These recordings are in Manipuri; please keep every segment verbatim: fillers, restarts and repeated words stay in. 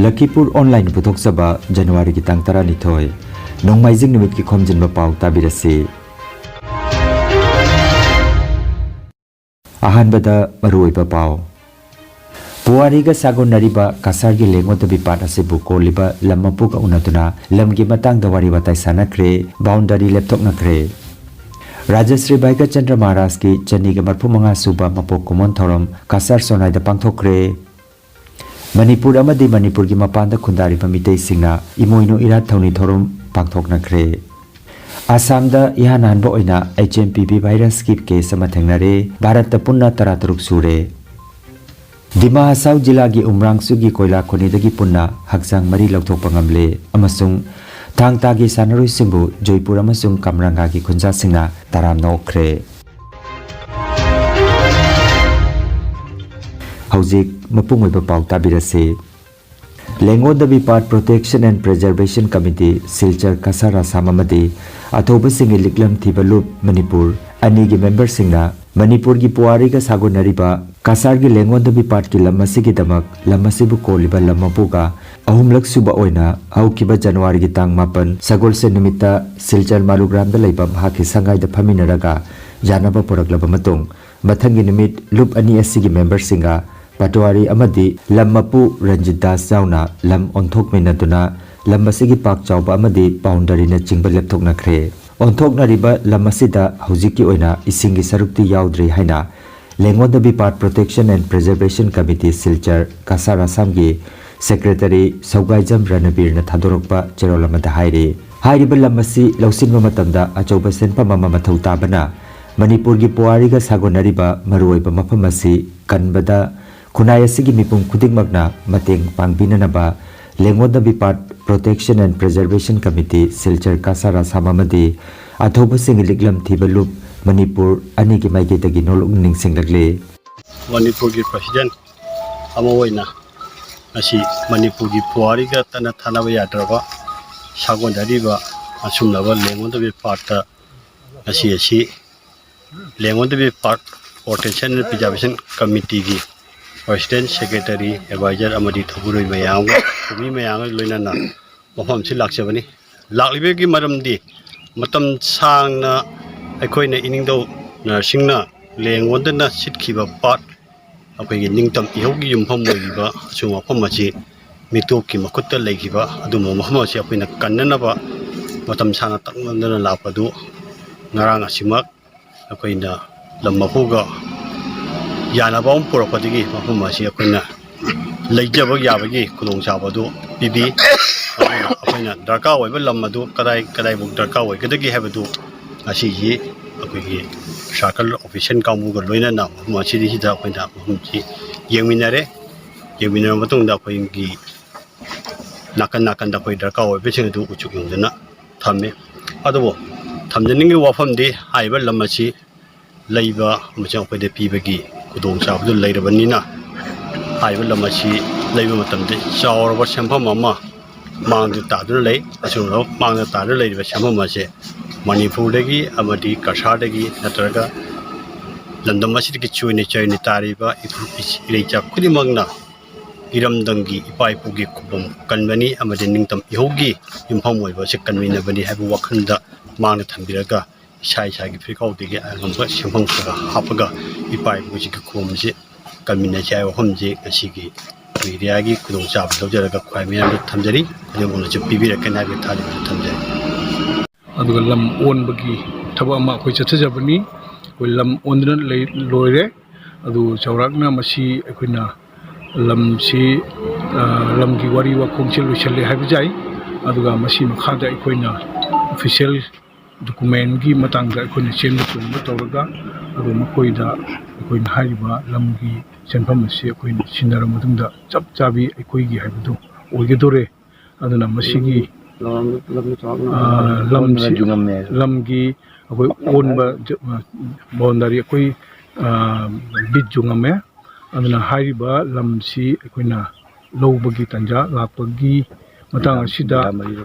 ꯂꯈꯤꯄꯨꯔ ꯑꯣꯟꯂꯥꯏꯟ ꯄꯨꯊꯣꯛꯆꯕ, ꯖꯅꯋꯥꯔꯤꯒꯤ ꯇꯥꯡ ꯇꯔꯥꯅꯤꯊꯣꯏ, ꯅꯣꯡꯃꯥꯏꯖꯤꯡ ꯅꯨꯃꯤꯠꯀꯤ ꯈꯣꯝꯖꯤꯟꯕ ꯄꯥꯎ ꯇꯥꯕꯤꯔꯁꯤ꯫ ꯑꯍꯥꯟꯕꯗ ꯃꯔꯨꯑꯣꯏꯕ ꯄꯥꯎ꯫ ꯄꯨꯋꯥꯔꯤꯒ ꯁꯥꯒꯣꯟꯅꯔꯤꯕ ꯀꯁꯥꯔꯒꯤ ꯂꯦꯡꯉꯣꯟꯗꯕꯤ ꯄꯥꯠ ꯑꯁꯤꯕꯨ ꯀꯣꯜꯂꯤꯕ ꯂꯝ ꯃꯄꯨꯒ ꯎꯅꯗꯨꯅ ꯂꯝꯒꯤ ꯃꯇꯥꯡꯗ ꯋꯥꯔꯤ ꯋꯥꯇꯥꯏ ꯁꯥꯟꯅꯈ꯭ꯔꯦ, ꯕꯥꯎꯟꯗꯔꯤ ꯂꯦꯞꯊꯣꯛꯅꯈ꯭ꯔꯦ꯫ ꯔꯥꯖꯁ꯭ꯔꯤ ꯚꯥꯏꯒꯆꯟꯗ꯭ꯔ ꯃꯍꯥꯔꯥꯖꯀꯤ ꯆꯅꯤꯒ ꯃꯔꯐꯨ ꯃꯉꯥ ꯁꯨꯕ ꯃꯄꯣꯛ ꯀꯨꯝꯑꯣꯟ ꯊꯧꯔꯝ ꯀꯁꯥꯔ ꯁꯣꯅꯥꯏꯗ ꯄꯥꯡꯊꯣꯛꯈ꯭ꯔꯦ꯫ ꯃꯅꯤꯄꯨꯔ ꯑꯃꯗꯤ ꯃꯅꯤꯄꯨꯔꯒꯤ ꯃꯄꯥꯟꯗ ꯈꯨꯟꯗꯥꯔꯤꯕ ꯃꯤꯇꯩꯁꯤꯡꯅ ꯏꯃꯣꯏꯅꯨ ꯏꯔꯥꯠ ꯊꯧꯅꯤ ꯊꯧꯔꯝ ꯄꯥꯡꯊꯣꯛꯅꯈ꯭ꯔꯦ꯫ ꯑꯁꯥꯝꯗ ꯏꯍꯥꯟ ꯍꯥꯟꯕ ꯑꯣꯏꯅ H M P V ꯚꯥꯏꯔꯁꯀꯤ ꯀꯦꯁ ꯑꯃ ꯊꯦꯡꯅꯔꯦ꯫ ꯚꯥꯔꯠꯇ ꯄꯨꯟꯅ ꯇꯔꯥꯇꯔꯨꯛ ꯁꯨꯔꯦ꯫ ꯗꯤꯃꯥ ꯍꯁꯥꯎ ꯖꯤꯂꯥꯒꯤ ꯎꯝꯔꯥꯡꯁꯨꯒꯤ ꯀꯣꯏꯂꯥ ꯈꯨꯟꯅꯤꯗꯒꯤ ꯄꯨꯟꯅ ꯍꯛꯆꯥꯡ ꯃꯔꯤ ꯂꯧꯊꯣꯛꯄ ꯉꯝꯂꯦ ꯑꯃꯁꯨꯡ ꯊꯥꯡ ꯇꯥꯒꯤ ꯁꯥꯟꯅꯔꯣꯏꯁꯤꯡꯕꯨ ꯖꯣꯏꯄꯨꯔ ꯑꯃꯁꯨꯡ ꯀꯝꯔꯪꯒꯥꯒꯤ ꯈꯨꯟꯖꯥꯁꯤꯡꯅ ꯇꯔꯥꯝꯅ ꯑꯣꯛꯈ꯭ꯔꯦ꯫ ꯍꯧꯖꯤꯛ ꯃꯄꯨꯡ ꯑꯣꯏꯕ ꯄꯥꯎ ꯇꯥꯕꯤꯔꯁꯤ꯫ ꯂꯦꯡꯉꯣꯟꯗꯕꯤ ꯄꯥꯠ Protection and Preservation Committee, Silchar Cachar Assam ꯑꯃꯗꯤ ꯑꯊꯧꯕꯁꯤꯡꯒꯤ ꯂꯤꯛꯂꯝ ꯊꯤꯕ ꯂꯨꯞ ꯃꯅꯤꯄꯨꯔ ꯑꯅꯤꯒꯤ ꯃꯦꯝꯕꯔꯁꯤꯡꯅ ꯃꯅꯤꯄꯨꯔꯒꯤ ꯄꯨꯋꯥꯔꯤꯒ ꯁꯥꯒꯣꯟꯅꯔꯤꯕ ꯀꯁꯥꯔꯒꯤ ꯂꯦꯡꯉꯣꯟꯗꯕꯤ ꯄꯥꯠꯀꯤ ꯂꯝ ꯑꯁꯤꯒꯤꯗꯃꯛ ꯂꯝ ꯑꯁꯤꯕꯨ ꯀꯣꯜꯂꯤꯕ ꯂꯝ ꯃꯄꯨꯒ ꯑꯍꯨꯝꯂꯛ ꯁꯨꯕ ꯑꯣꯏꯅ ꯍꯧꯈꯤꯕ ꯖꯅꯋꯥꯔꯤꯒꯤ ꯇꯥꯡ ꯃꯥꯄꯟ ꯁꯒꯣꯜꯁꯦꯟ ꯅꯨꯃꯤꯠꯇ ꯁꯤꯜꯆꯔ ꯃꯥꯂꯨꯒ꯭ꯔꯥꯝꯗ ꯂꯩꯕ ꯃꯍꯥꯛꯀꯤ ꯁꯪꯒꯥꯏꯗ ꯐꯝꯃꯤꯟꯅꯔꯒ ꯌꯥꯅꯕ ꯄꯨꯔꯛꯂꯕ ꯃꯇꯨꯡ, ꯃꯊꯪꯒꯤ ꯅꯨꯃꯤꯠ ꯂꯨꯞ ꯑꯅꯤ ꯑꯁꯤꯒꯤ ꯃꯦꯝꯕꯔꯁꯤꯡꯒ ꯄꯇꯋꯥꯔꯤ ꯑꯃꯗꯤ ꯂꯝ ꯃꯄꯨ ꯔꯟꯖꯤꯠ ꯗꯥꯁ ꯌꯥꯎꯅ ꯂꯝ ꯑꯣꯟꯊꯣꯛꯃꯤꯟꯅꯗꯨꯅ ꯂꯝ ꯑꯁꯤꯒꯤ ꯄꯥꯛ ꯆꯥꯎꯕ ꯑꯃꯗꯤ ꯕꯥꯎꯟꯗꯔꯤꯅꯆꯤꯡꯕ ꯂꯦꯞꯊꯣꯛꯅꯈ꯭ꯔꯦ꯫ ꯑꯣꯟꯊꯣꯛꯅꯔꯤꯕ ꯂꯝ ꯑꯁꯤꯗ ꯍꯧꯖꯤꯛꯀꯤ ꯑꯣꯏꯅ ꯏꯁꯤꯡꯒꯤ ꯁꯔꯨꯛꯇꯤ ꯌꯥꯎꯗ꯭ꯔꯤ ꯍꯥꯏꯅ ꯂꯦꯡꯉꯣꯟꯗꯕꯤ ꯄꯥꯠ Protection and Preservation Committee Silchar Cachar ꯑꯁꯥꯝꯒꯤ ꯁꯦꯀ꯭ꯔꯦꯇꯔꯤ ꯁꯧꯒꯥꯏꯖꯝ ꯔꯅꯕꯤꯔꯅ ꯊꯥꯗꯣꯔꯛꯄ ꯆꯦꯔꯣꯜ ꯑꯃꯗ ꯍꯥꯏꯔꯤ꯫ ꯍꯥꯏꯔꯤꯕ ꯂꯝ ꯑꯁꯤ ꯂꯧꯁꯤꯟꯕ ꯃꯇꯝꯗ ꯑꯆꯧꯕ ꯁꯦꯟꯐꯝ ꯑꯃ ꯃꯊꯧ ꯇꯥꯕꯅ ꯃꯅꯤꯄꯨꯔꯒꯤ ꯄꯨꯋꯥꯔꯤꯒ ꯁꯥꯒꯣꯟꯅꯔꯤꯕ ꯃꯔꯨꯑꯣꯏꯕ ꯃꯐꯝ ꯑꯁꯤ ꯀꯟꯕꯗ ꯈꯨꯟꯅꯥꯏ ꯑꯁꯤꯒꯤ ꯃꯤꯄꯨꯝ ꯈꯨꯗꯤꯡꯃꯛꯅ ꯃꯇꯦꯡ ꯄꯥꯡꯕꯤꯅꯅꯕ ꯂꯦꯡꯉꯣꯟꯗꯕꯤ ꯄꯥꯠ Protection and Preservation Committee Silchar Cachar Assam ꯑꯃꯗꯤ ꯑꯊꯧꯕꯁꯤꯡꯒꯤ ꯂꯤꯛꯂꯝ ꯊꯤꯕ ꯂꯨꯞ ꯃꯅꯤꯄꯨꯔ ꯑꯅꯤꯒꯤ ꯃꯥꯏꯀꯩꯗꯒꯤ ꯅꯣꯂꯨꯛꯅ ꯅꯤꯡꯁꯤꯡꯂꯛꯂꯤ꯫ ꯃꯅꯤꯄꯨꯔꯒꯤ ꯄ꯭ꯔꯁꯤꯗꯦꯟ ꯑꯃ ꯑꯣꯏꯅ ꯉꯁꯤ ꯃꯅꯤꯄꯨꯔꯒꯤ ꯄꯨꯋꯥꯔꯤꯒ ꯇꯠꯅ ꯊꯥꯅꯕ ꯌꯥꯗ꯭ꯔꯕ ꯁꯥꯒꯣꯟꯅꯔꯤꯕ ꯑꯁꯨꯝꯂꯕ ꯂꯦꯡꯉꯣꯟꯗꯕꯤ ꯄꯥꯠꯇ ꯉꯁꯤ ꯑꯁꯤ ꯂꯦꯡꯉꯣꯟꯗꯕꯤ ꯄꯥꯠ Protection and Preservation Committeeꯒꯤ President, Secretary, Advisor ꯑꯃꯗꯤ ꯊꯧꯕꯨꯔꯣꯏ ꯃꯌꯥꯝꯒ, ꯀꯨꯝꯃꯤ ꯃꯌꯥꯝꯒ ꯂꯣꯏꯅꯅ ꯃꯐꯝꯁꯤ ꯂꯥꯛꯆꯕꯅꯤ꯫ ꯂꯥꯛꯂꯤꯕꯒꯤ ꯃꯔꯝꯗꯤ ꯃꯇꯝ ꯁꯥꯡꯅ ꯑꯩꯈꯣꯏꯅ ꯏꯅꯤꯡꯊꯧ ꯅꯔꯁꯤꯡꯅ ꯂꯦꯡ ꯑꯣꯟꯗꯅ ꯁꯤꯠꯈꯤꯕ ꯄꯥꯠ, ꯑꯩꯈꯣꯏꯒꯤ ꯅꯤꯡꯇꯝ ꯏꯍꯧꯒꯤ ꯌꯨꯝꯐꯝ ꯑꯣꯏꯔꯤꯕ ꯑꯁꯤꯒꯨꯝꯕ ꯃꯐꯝ ꯑꯁꯤ ꯃꯤꯇꯣꯞꯀꯤ ꯃꯈꯨꯠꯇ ꯂꯩꯈꯤꯕ ꯑꯗꯨꯒꯨꯝꯕ ꯃꯐꯝ ꯑꯁꯤ ꯑꯩꯈꯣꯏꯅ ꯀꯟꯅꯅꯕ ꯃꯇꯝ ꯁꯥꯡꯅ ꯇꯛꯅꯗꯅ ꯂꯥꯛꯄꯗꯨ ꯉꯔꯥꯡ ꯑꯁꯤꯃꯛ ꯑꯩꯈꯣꯏꯅ ꯂꯝ ꯃꯄꯨꯒ ꯌꯥꯅꯕ ꯑꯃ ꯄꯨꯔꯛꯄꯗꯒꯤ ꯃꯐꯝ ꯑꯁꯤ ꯑꯩꯈꯣꯏꯅ ꯂꯩꯖꯕ ꯌꯥꯕꯒꯤ ꯈꯨꯗꯣꯡꯆꯥꯕ ꯑꯗꯨ ꯄꯤꯕꯤ꯫ ꯑꯗꯨꯅ ꯑꯩꯈꯣꯏꯅ ꯗꯔꯀꯥꯔ ꯑꯣꯏꯕ ꯂꯝ ꯑꯗꯨ ꯀꯗꯥꯏ ꯀꯗꯥꯏꯕꯨ ꯗꯔꯀꯥꯔ ꯑꯣꯏꯒꯗꯒꯦ ꯍꯥꯏꯕꯗꯨ ꯉꯁꯤꯒꯤ ꯑꯩꯈꯣꯏꯒꯤ circle official ꯀꯥꯡꯕꯨꯒ ꯂꯣꯏꯅꯅ ꯃꯐꯝ ꯑꯁꯤꯗꯩꯁꯤꯗ ꯑꯩꯈꯣꯏꯅ ꯃꯐꯝꯁꯤ ꯌꯦꯡꯃꯤꯟꯅꯔꯦ꯫ ꯌꯦꯡꯃꯤꯟꯅꯔꯕ ꯃꯇꯨꯡꯗ ꯑꯩꯈꯣꯏꯒꯤ ꯅꯥꯀꯟ ꯅꯥꯀꯟꯗ ꯑꯩꯈꯣꯏ ꯗꯔꯀꯥꯔ ꯑꯣꯏꯕꯁꯤꯡ ꯑꯗꯨ ꯎꯆꯨꯛ ꯌꯨꯡꯗꯨꯅ ꯊꯝꯃꯤ꯫ ꯑꯗꯨꯕꯨ ꯊꯝꯖꯅꯤꯡꯉꯤꯕ ꯋꯥꯐꯝꯗꯤ ꯍꯥꯏꯔꯤꯕ ꯂꯝ ꯑꯁꯤ ꯂꯩꯕ ꯑꯃꯁꯨꯡ ꯑꯩꯈꯣꯏꯗ ꯄꯤꯕꯒꯤ ꯈꯨꯗꯣꯡꯆꯥꯕꯗꯨ ꯂꯩꯔꯕꯅꯤꯅ ꯍꯥꯏꯔꯤꯕ ꯂꯝ ꯑꯁꯤ ꯂꯩꯕ ꯃꯇꯝꯗ ꯆꯥꯎꯔꯕ ꯁꯦꯟꯐꯝ ꯑꯃ ꯃꯥꯡꯗ ꯇꯥꯗꯨꯅ ꯂꯩ꯫ ꯑꯁꯤꯒꯨꯝꯂꯕ ꯃꯥꯡꯗ ꯇꯥꯗꯨꯅ ꯂꯩꯔꯤꯕ ꯁꯦꯟꯐꯝ ꯑꯁꯦ ꯃꯅꯤꯄꯨꯔꯗꯒꯤ ꯑꯃꯗꯤ ꯀꯁꯥꯔꯗꯒꯤ ꯅꯠꯇ꯭ꯔꯒ ꯂꯝꯗꯝ ꯑꯁꯤꯗꯒꯤ ꯆꯣꯏꯅ ꯆꯣꯏꯅ ꯇꯥꯔꯤꯕ ꯏꯄꯨ ꯏꯔꯩꯆꯥ ꯈꯨꯗꯤꯡꯃꯛꯅ ꯏꯔꯝꯗꯝꯒꯤ ꯏꯄꯥ ꯏꯄꯨꯒꯤ ꯈꯨꯕꯝ ꯀꯟꯕꯅꯤ ꯑꯃꯗꯤ ꯅꯤꯡꯇꯝ ꯏꯍꯧꯒꯤ ꯌꯨꯝꯐꯝ ꯑꯣꯏꯕ ꯑꯁꯤ ꯀꯟꯃꯤꯟꯅꯕꯅꯤ ꯍꯥꯏꯕ ꯋꯥꯈꯜꯗ ꯃꯥꯡꯗ ꯊꯝꯕꯤꯔꯒ ꯏꯁꯥ ꯏꯁꯥꯒꯤ ꯐꯤꯔꯀꯥꯎꯗꯒꯤ ꯑꯉꯝꯕ ꯁꯦꯟꯐꯝ ꯈꯔ ꯍꯥꯞꯄꯒ ꯏꯄꯥ ꯏꯄꯨꯁꯤꯒꯤ ꯈꯨꯕꯝꯁꯤ ꯀꯟꯃꯤꯟꯅꯁꯤ ꯍꯥꯏꯕ ꯋꯥꯐꯝꯁꯤ ꯉꯁꯤꯒꯤ ꯑꯩꯈꯣꯏ ꯑꯦꯔꯤꯌꯥꯒꯤ ꯈꯨꯗꯣꯡꯆꯥꯕ ꯂꯧꯖꯔꯒ ꯈ꯭ꯋꯥꯏ ꯃꯌꯥꯝꯗ ꯊꯝꯖꯔꯤ꯫ ꯈꯨꯗꯤꯡꯃꯛꯅꯁꯨ ꯄꯤꯕꯤꯔꯛꯀꯅꯤ ꯍꯥꯏꯕꯒꯤ ꯊꯥꯖꯕ ꯊꯝꯖꯔꯤ꯫ ꯑꯗꯨꯒ ꯂꯝ ꯑꯣꯟꯕꯒꯤ ꯊꯕꯛ ꯑꯃ ꯑꯩꯈꯣꯏ ꯆꯠꯊꯖꯕꯅꯤ꯫ ꯑꯩꯈꯣꯏ ꯂꯝ ꯑꯣꯟꯗꯨꯅ ꯂꯩ-, ꯂꯣꯏꯔꯦ꯫ ꯑꯗꯨ ꯆꯥꯎꯔꯥꯛꯅ ꯃꯁꯤ ꯑꯩꯈꯣꯏꯅ ꯂꯝꯁꯤ, ꯑ, ꯂꯝꯒꯤ ꯋꯥꯔꯤ ꯋꯥꯈꯣꯡꯁꯤ ꯂꯣꯏꯁꯤꯜꯂꯦ ꯍꯥꯏꯕ ꯌꯥꯏ꯫ ꯑꯗꯨꯒ ꯃꯁꯤ ꯃꯈꯥꯗ ꯑꯩꯈꯣꯏꯅ official documentꯒꯤ ꯃꯇꯥꯡꯗ ꯑꯩꯈꯣꯏꯅ ꯆꯦꯟꯕ ꯆꯣꯡꯕ ꯇꯧꯔꯒ, ꯑꯗꯨ ꯃꯈꯣꯏꯗ ꯑꯩꯈꯣꯏꯅ ꯍꯥꯏꯔꯤꯕ ꯂꯝꯒꯤ ꯁꯦꯟꯐꯝ ꯑꯁꯤ ꯑꯩꯈꯣꯏꯅ ꯁꯤꯟꯅꯔꯕ ꯃꯇꯨꯡꯗ ꯆꯞ ꯆꯥꯕꯤ ꯑꯩꯈꯣꯏꯒꯤ ꯍꯥꯏꯕꯗꯨ ꯑꯣꯏꯒꯗꯣꯔꯦ꯫ ꯑꯗꯨꯅ ꯃꯁꯤꯒꯤ, ꯂꯝ, ꯂꯝ ꯆꯥꯎꯅ ꯑ, ꯂꯝꯁꯤ, ꯂꯝꯒꯤ ꯑꯩꯈꯣꯏ ꯑꯣꯟꯕ ꯖ-, ꯑ, boundary ꯑꯩꯈꯣꯏ, ꯑ, ꯕꯤꯠꯁꯨ ꯉꯝꯃꯦ꯫ ꯑꯗꯨꯅ ꯍꯥꯏꯔꯤꯕ ꯂꯝꯁꯤ ꯑꯩꯈꯣꯏꯅ ꯂꯧꯕꯒꯤ ꯇꯥꯟꯖꯥ ꯂꯥꯛꯄꯒꯤ ꯃꯇꯥꯡ ꯑꯁꯤꯗ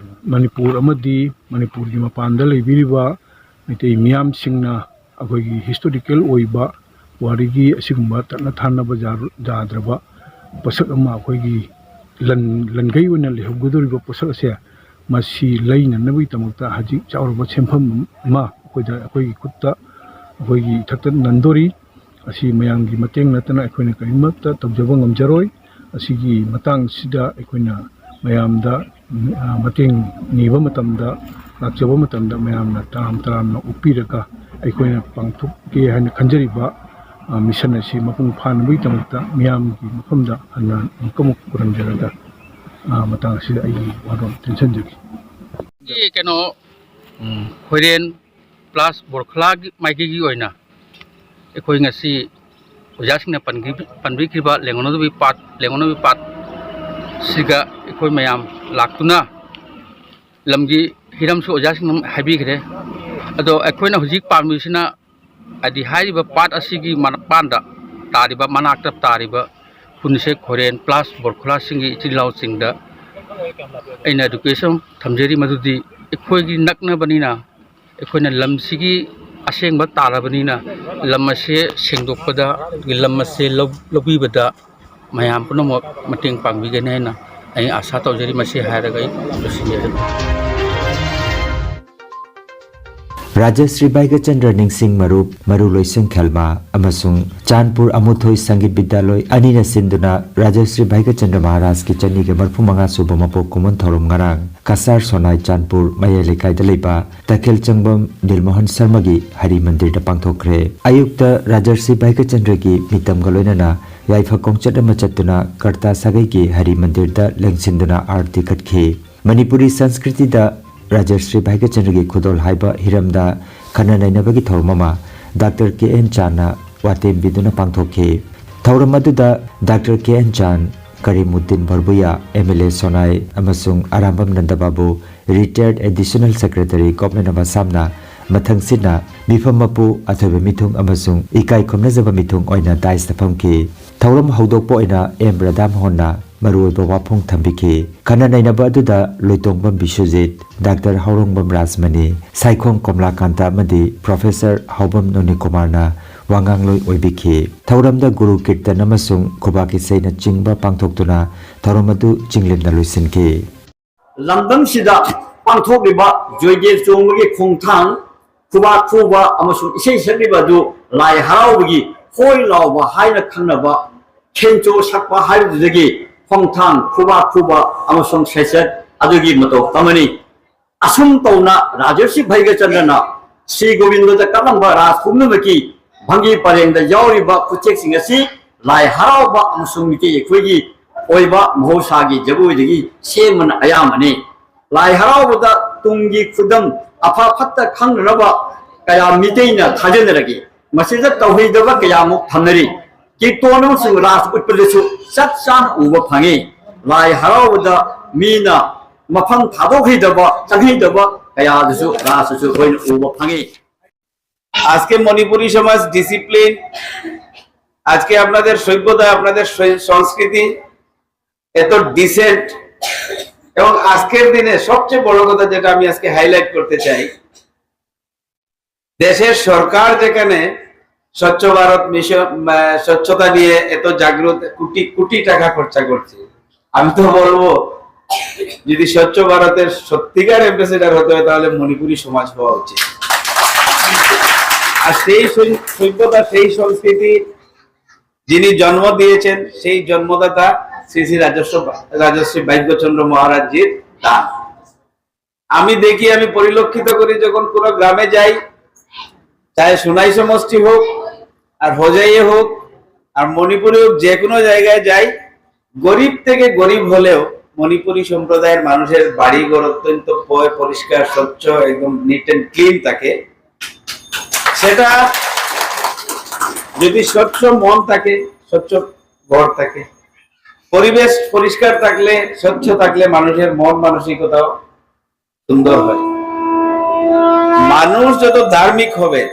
ꯃꯅꯤꯄꯨꯔ ꯑꯃꯗꯤ ꯃꯅꯤꯄꯨꯔꯒꯤ ꯃꯄꯥꯟꯗ ꯂꯩꯕꯤꯔꯤꯕ ꯃꯩꯇꯩ ꯃꯤꯌꯥꯝꯁꯤꯡꯅ ꯑꯩꯈꯣꯏꯒꯤ historical ꯑꯣꯏꯕ ꯄꯨꯋꯥꯔꯤꯒꯤ ꯑꯁꯤꯒꯨꯝꯕ ꯇꯠꯅ ꯊꯥꯅꯕ ꯌꯥꯔ-, ꯌꯥꯗ꯭ꯔꯕ ꯄꯣꯠꯁꯛ ꯑꯃ, ꯑꯩꯈꯣꯏꯒꯤ ꯂꯟ-, ꯂꯟꯈꯩ ꯑꯣꯏꯅ ꯂꯩꯍꯧꯒꯗꯧꯔꯤꯕ ꯄꯣꯠꯁꯛ ꯑꯁꯦ, ꯃꯁꯤ ꯂꯩꯅꯅꯕꯒꯤꯗꯃꯛꯇ ꯍꯧꯖꯤꯛ ꯆꯥꯎꯔꯕ ꯁꯦꯟꯐꯝ ꯑꯃ ꯑꯩꯈꯣꯏꯗ, ꯑꯩꯈꯣꯏꯒꯤ ꯈꯨꯠꯇ, ꯑꯩꯈꯣꯏꯒꯤ ꯏꯊꯛꯇ ꯅꯟꯗꯣꯔꯤ꯫ ꯑꯁꯤ ꯃꯌꯥꯝꯒꯤ ꯃꯇꯦꯡ ꯅꯠꯇꯅ ꯑꯩꯈꯣꯏꯅ ꯀꯔꯤꯃꯠꯇ ꯇꯧꯖꯕ ꯉꯝꯖꯔꯣꯏ꯫ ꯑꯁꯤꯒꯤ ꯃꯇꯥꯡꯁꯤꯗ ꯑꯩꯈꯣꯏꯅ ꯃꯌꯥꯝꯗ, ꯑ, ꯃꯇꯦꯡ ꯅꯤꯕ ꯃꯇꯝꯗ, ꯂꯥꯛꯆꯕ ꯃꯇꯝꯗ ꯃꯌꯥꯝꯅ ꯇꯔꯥꯝ ꯇꯔꯥꯝꯅ ꯑꯣꯛꯄꯤꯔꯒ ꯑꯩꯈꯣꯏꯅ ꯄꯥꯡꯊꯣꯛꯀꯦ ꯍꯥꯏꯅ ꯈꯟꯖꯔꯤꯕ, ꯑ, ꯃꯤꯁꯟ ꯑꯁꯤ ꯃꯄꯨꯡ ꯐꯥꯅꯕꯒꯤꯗꯃꯛꯇ ꯃꯤꯌꯥꯝꯒꯤ ꯃꯐꯝꯗ ꯍꯟꯅ ꯑꯃꯨꯛꯀ ꯑꯃꯨꯛ ꯈꯨꯔꯨꯝꯖꯔꯒ, ꯑ, ꯃꯇꯥꯡ ꯑꯁꯤꯗ ꯑꯩꯒꯤ ꯋꯥꯔꯣꯜ ꯇꯦꯟꯁꯤꯟꯖꯒꯦ꯫ ꯀꯩꯅꯣ, ꯎꯝ, ꯈꯣꯏꯔꯦꯟ ꯄ꯭ꯂꯥꯁ ꯕꯣꯔꯈꯂꯥꯒꯤ ꯃꯥꯏꯀꯩꯒꯤ ꯑꯣꯏꯅ ꯑꯩꯈꯣꯏ ꯉꯁꯤ ꯑꯣꯖꯥꯁꯤꯡꯅ ꯄꯟꯈꯤ-, ꯄꯟꯕꯤꯈꯤꯕ ꯂꯦꯡꯒꯣꯟꯅꯗꯕꯤ ꯄꯥꯠ, ꯂꯦꯡꯒꯣꯟꯅꯗꯕꯤ ꯄꯥꯠ ꯁꯤꯒ ꯑꯩꯈꯣꯏ ꯃꯌꯥꯝ ꯂꯥꯛꯇꯨꯅ ꯂꯝꯒꯤ ꯍꯤꯔꯝꯁꯨ ꯑꯣꯖꯥꯁꯤꯡꯅ ꯍꯥꯏꯕꯤꯈ꯭ꯔꯦ꯫ ꯑꯗꯣ ꯑꯩꯈꯣꯏꯅ ꯍꯧꯖꯤꯛ ꯄꯥꯝꯃꯤꯁꯤꯅ, ꯍꯥꯏꯗꯤ ꯍꯥꯏꯔꯤꯕ ꯄꯥꯠ ꯑꯁꯤꯒꯤ ꯃꯄꯥꯟꯗ ꯇꯥꯔꯤꯕ, ꯃꯅꯥꯛꯇ ꯇꯥꯔꯤꯕ ꯈꯨꯟꯁꯦ ꯈꯣꯏꯔꯦꯟ ꯄ꯭ꯂꯥꯁ ꯕꯣꯔꯈꯂꯥꯁꯤꯡꯒꯤ ꯏꯆꯤꯜ ꯏꯅꯥꯎꯁꯤꯡꯗ ꯑꯩꯅ ꯔꯤꯀ꯭ꯋꯦꯁ ꯑꯃ ꯊꯝꯖꯔꯤ, ꯃꯗꯨꯗꯤ ꯑꯩꯈꯣꯏꯒꯤ ꯅꯛꯅꯕꯅꯤꯅ, ꯑꯩꯈꯣꯏꯅ ꯂꯝꯁꯤꯒꯤ ꯑꯁꯦꯡꯕ ꯇꯥꯔꯕꯅꯤꯅ, ꯂꯝ ꯑꯁꯦ ꯁꯦꯡꯗꯣꯛꯄꯗ, ꯑꯗꯒꯤ ꯂꯝ ꯑꯁꯦ ꯂꯧ-, ꯂꯧꯕꯤꯕꯗ ꯃꯌꯥꯝ ꯄꯨꯝꯅꯃꯛ ꯃꯇꯦꯡ ꯄꯥꯡꯕꯤꯒꯅꯤ ꯍꯥꯏꯅ ꯑꯩ ꯑꯥꯁꯥ ꯇꯧꯖꯔꯤ꯫ ꯃꯁꯤ ꯍꯥꯏꯔꯒ ꯑꯩ ꯂꯣꯏꯁꯤꯟꯖꯔꯒꯦ꯫ ꯔꯥꯖꯁ꯭ꯔꯤ ꯚꯥꯏꯒꯆꯟꯗ꯭ꯔ ꯅꯤꯡꯁꯤꯡ ꯃꯔꯨꯞ, ꯃꯔꯨ ꯂꯣꯏꯁꯪ ꯈꯦꯜꯃ ꯑꯃꯁꯨꯡ ꯆꯥꯟꯄꯨꯔ ꯑꯃꯨꯊꯣꯏ ꯁꯪꯒꯤꯠ ꯕꯤꯗ꯭ꯌꯥꯂꯣꯏ ꯑꯅꯤꯅ ꯁꯤꯟꯗꯨꯅ ꯔꯥꯖꯁ꯭ꯔꯤ ꯚꯥꯏꯒꯆꯟꯗ꯭ꯔ ꯃꯍꯥꯔꯥꯖꯀꯤ ꯆꯅꯤꯒ ꯃꯔꯐꯨ ꯃꯉꯥ ꯁꯨꯕ ꯃꯄꯣꯛ ꯀꯨꯝꯑꯣꯟ ꯊꯧꯔꯝ ꯉꯔꯥꯡ ꯀꯁꯥꯔ ꯁꯣꯅꯥꯏ ꯆꯥꯟꯄꯨꯔ ꯃꯌꯥꯏ ꯂꯩꯀꯥꯏꯗ ꯂꯩꯕ ꯇꯈꯦꯜ ꯆꯪꯕꯝ ꯗꯤꯜꯃꯣꯍꯟ ꯁꯔꯃꯒꯤ ꯍꯔꯤ ꯃꯟꯗꯤꯔꯗ ꯄꯥꯡꯊꯣꯛꯈ꯭ꯔꯦ꯫ ꯑꯌꯨꯛꯇ ꯔꯥꯖꯔꯁꯤ ꯚꯥꯏꯒꯆꯟꯗ꯭ꯔꯒꯤ ꯃꯤꯇꯝꯒ ꯂꯣꯏꯅꯅ ꯌꯥꯏꯐ ꯈꯣꯡꯆꯠ ꯑꯃ ꯆꯠꯇꯨꯅ ꯀꯔꯇꯥ ꯁꯥꯒꯩꯒꯤ ꯍꯔꯤ ꯃꯟꯗꯤꯔꯗ ꯂꯦꯡꯁꯤꯟꯗꯨꯅ ꯑꯥꯔꯇꯤ ꯀꯠꯈꯤ꯫ ꯃꯅꯤꯄꯨꯔꯤ ꯁꯪꯁꯀ꯭ꯔꯤꯇꯤꯗ ꯔꯥꯖꯔꯁꯤ ꯚꯥꯏꯒꯆꯟꯗ꯭ꯔꯒꯤ ꯈꯨꯗꯣꯜ ꯍꯥꯏꯕ ꯍꯤꯔꯝꯗ ꯈꯟꯅ ꯅꯩꯅꯕꯒꯤ ꯊꯧꯔꯝ ꯑꯃ ꯗꯥꯛꯇꯔ ꯀꯦ ꯑꯦꯟ ꯆꯥꯟꯅ ꯋꯥꯇꯦꯝꯕꯤꯗꯨꯅ ꯄꯥꯡꯊꯣꯛꯈꯤ꯫ ꯊꯧꯔꯝ ꯑꯗꯨꯗ ꯗꯥꯛꯇꯔ ꯀꯦ ꯑꯦꯟ ꯆꯥꯟ, ꯀꯔꯤꯃꯨꯗꯤꯟ ꯕꯔꯕꯨꯌꯥ, ꯑꯦꯝ ꯑꯦꯜ ꯑꯦ ꯁꯣꯅꯥꯏ, ꯑꯃꯁꯨꯡ Arambam ꯅꯟꯗꯕꯥꯕꯨ, retired additional secretary, government of Assam ꯅ ꯃꯊꯪꯁꯤꯠꯅ ꯃꯤꯐꯝ ꯃꯄꯨ, ꯑꯊꯣꯏꯕ ꯃꯤꯊꯨꯡ ꯑꯃꯁꯨꯡ ꯏꯀꯥꯏ ꯈꯨꯝꯅꯖꯕ ꯃꯤꯊꯨꯡ ꯑꯣꯏꯅ dais ꯇ ꯐꯝꯈꯤ꯫ ꯊꯧꯔꯝ ꯍꯧꯗꯣꯛꯄ ꯑꯣꯏꯅ ꯑꯦꯝ ꯔꯥꯙꯥꯃꯣꯍꯟꯅ ꯃꯔꯨꯑꯣꯏꯕ ꯋꯥꯐꯣꯡ ꯊꯝꯕꯤꯈꯤ꯫ ꯈꯟꯅ ꯅꯩꯅꯕ ꯑꯗꯨꯗ ꯂꯣꯏꯇꯣꯡꯕꯝ ꯕꯤꯁ꯭ꯋꯖꯤꯠ, ꯗꯥꯛꯇꯔ ꯍꯥꯎꯔꯣꯡꯕꯝ ꯔꯥꯖꯃꯅꯤ, ꯁꯥꯏꯈꯣꯝ ꯀꯣꯝꯂꯥꯀꯥꯟꯇ ꯑꯃꯗꯤ ꯄ꯭ꯔꯣꯐꯦꯁꯔ ꯍꯥꯎꯕꯝ ꯅꯣꯅꯤꯀꯨꯃꯥꯔꯅ ꯋꯥꯉꯥꯡꯂꯣꯏ ꯑꯣꯏꯕꯤꯈꯤ꯫ ꯊꯧꯔꯝꯗ ꯒꯨꯔꯨ ꯀꯤꯔꯇꯟ ꯑꯃꯁꯨꯡ ꯈꯨꯕꯥꯛ ꯏꯁꯩꯅꯆꯤꯡꯕ ꯄꯥꯡꯊꯣꯛꯇꯨꯅ ꯊꯧꯔꯝ ꯑꯗꯨ ꯆꯤꯡꯂꯦꯝꯅ ꯂꯣꯏꯁꯤꯟꯈꯤ꯫ ꯂꯝꯗꯝꯁꯤꯗ ꯄꯥꯡꯊꯣꯛꯂꯤꯕ ꯖꯣꯏꯗꯦ ꯆꯣꯡꯕꯒꯤ ꯈꯣꯡꯊꯥꯡ, ꯈꯨꯕꯥꯛ ꯈꯨꯕ ꯑꯃꯁꯨꯡ ꯏꯁꯩ ꯁꯛꯂꯤꯕ ꯑꯗꯨ ꯂꯥꯏ ꯍꯔꯥꯎꯕꯒꯤ ꯍꯣꯏ ꯂꯥꯎꯕ ꯍꯥꯏꯅ ꯈꯪꯅꯕ ꯈꯦꯟꯆꯣ ꯁꯛꯄ ꯍꯥꯏꯕꯗꯨꯗꯒꯤ ꯈꯣꯡꯊꯥꯡ, ꯈꯨꯕꯥꯛ ꯈꯨꯕ ꯑꯃꯁꯨꯡ ꯁꯩꯁꯛ ꯑꯗꯨꯒꯤ ꯃꯇꯧ ꯇꯝꯃꯅꯤ꯫ ꯑꯁꯨꯝ ꯇꯧꯅ ꯔꯥꯖꯔꯁꯤ ꯚꯩꯒꯆꯟꯗ꯭ꯔꯅ ꯁ꯭ꯔꯤ ꯒꯣꯕꯤꯟꯗꯗ ꯀꯠꯂꯝꯕ ꯔꯥꯖ ꯄꯨꯝꯅꯃꯛꯀꯤ ꯚꯪꯒꯤ ꯄꯔꯦꯡꯗ ꯌꯥꯎꯔꯤꯕ ꯈꯨꯠꯌꯦꯛꯁꯤꯡ ꯑꯁꯤ ꯂꯥꯏ ꯍꯔꯥꯎꯕ ꯑꯃꯁꯨꯡ ꯃꯤꯇꯩ ꯑꯩꯈꯣꯏꯒꯤ ꯑꯣꯏꯕ ꯃꯍꯧꯁꯥꯒꯤ ꯖꯒꯣꯏꯗꯒꯤ ꯁꯦꯝꯕꯅ ꯑꯌꯥꯝꯕꯅꯤ꯫ ꯂꯥꯏ ꯍꯔꯥꯎꯕꯗ ꯇꯨꯡꯒꯤ ꯈꯨꯗꯝ ꯑꯐ ꯐꯠꯇ ꯈꯪꯅꯅꯕ ꯀꯌꯥ ꯃꯤꯇꯩꯅ ꯊꯥꯖꯅꯔꯛꯏ꯫ ꯃꯁꯤꯗ ꯇꯧꯍꯩꯗꯕ ꯀꯌꯥꯃꯨꯛ ꯊꯝꯅꯔꯤ꯫ ꯀꯤꯔꯇꯣꯟ ꯑꯃꯁꯨꯡ ꯔꯥꯁ ꯎꯠꯄꯗꯁꯨ ꯆꯞ ꯆꯥꯅ ꯎꯕ ꯐꯪꯉꯤ꯫ ꯂꯥꯏ ꯍꯔꯥꯎꯕꯗ ꯃꯤꯅ ꯃꯐꯝ ꯊꯥꯗꯣꯛꯍꯩꯗꯕ, ꯆꯪꯍꯩꯗꯕ ꯀꯌꯥꯗꯨꯁꯨ ꯔꯥꯁꯇꯁꯨ ꯑꯩꯈꯣꯏꯅ ꯎꯕ ꯐꯪꯉꯤ꯫ আজকে মণিপুরী সমাজ ডিসিপ্লিন, আজকে আপনাদের সভ্যতা, আপনাদের সং- সংস্কৃতি এত ডিসেন্ট, এবং আজকের দিনে সবচেয়ে বড় কথা যেটা আমি আজকে হাইলাইট করতে চাই, দেশের সরকার যেখানে স্বচ্ছ ভারত মিশন, আহ, স্বচ্ছতা নিয়ে এত জাগ্রত, কোটি কোটি টাকা খরচা করছে, আমি তো বলবো, যদি স্বচ্ছ ভারতের সত্যিকার অ্যাম্বাসেডর হতে হয়, তাহলে মণিপুরী সমাজ হওয়া উচিত। আর সেই সৈ- সভ্যতা, সেই সংস্কৃতি যিনি জন্ম দিয়েছেন, সেই জন্মদাতা শ্রী শ্রী রাজস্ব রাজশ্রী ভাগ্যচন্দ্র মহারাজজির দান। আমি দেখি, আমি পরিলক্ষিত করি, যখন কোনো গ্রামে যাই, চাহে সোনাই সমষ্টি হোক, আর হোজাইয়ে হোক, আর মণিপুরে হোক, যে কোনো জায়গায় যাই, গরিব থেকে গরিব হলেও মণিপুরী সম্প্রদায়ের মানুষের বাড়িঘর অত্যন্ত পয় পরিষ্কার, স্বচ্ছ, একদম নিট অ্যান্ড ক্লিন থাকে। সেটা যদি স্বচ্ছ মন থাকে, স্বচ্ছ ঘর থাকে, পরিবেশ পরিষ্কার থাকলে, স্বচ্ছ থাকলে মানুষের মন মানসিকতাও সুন্দর হয়। মানুষ যত ধার্মিক হবে,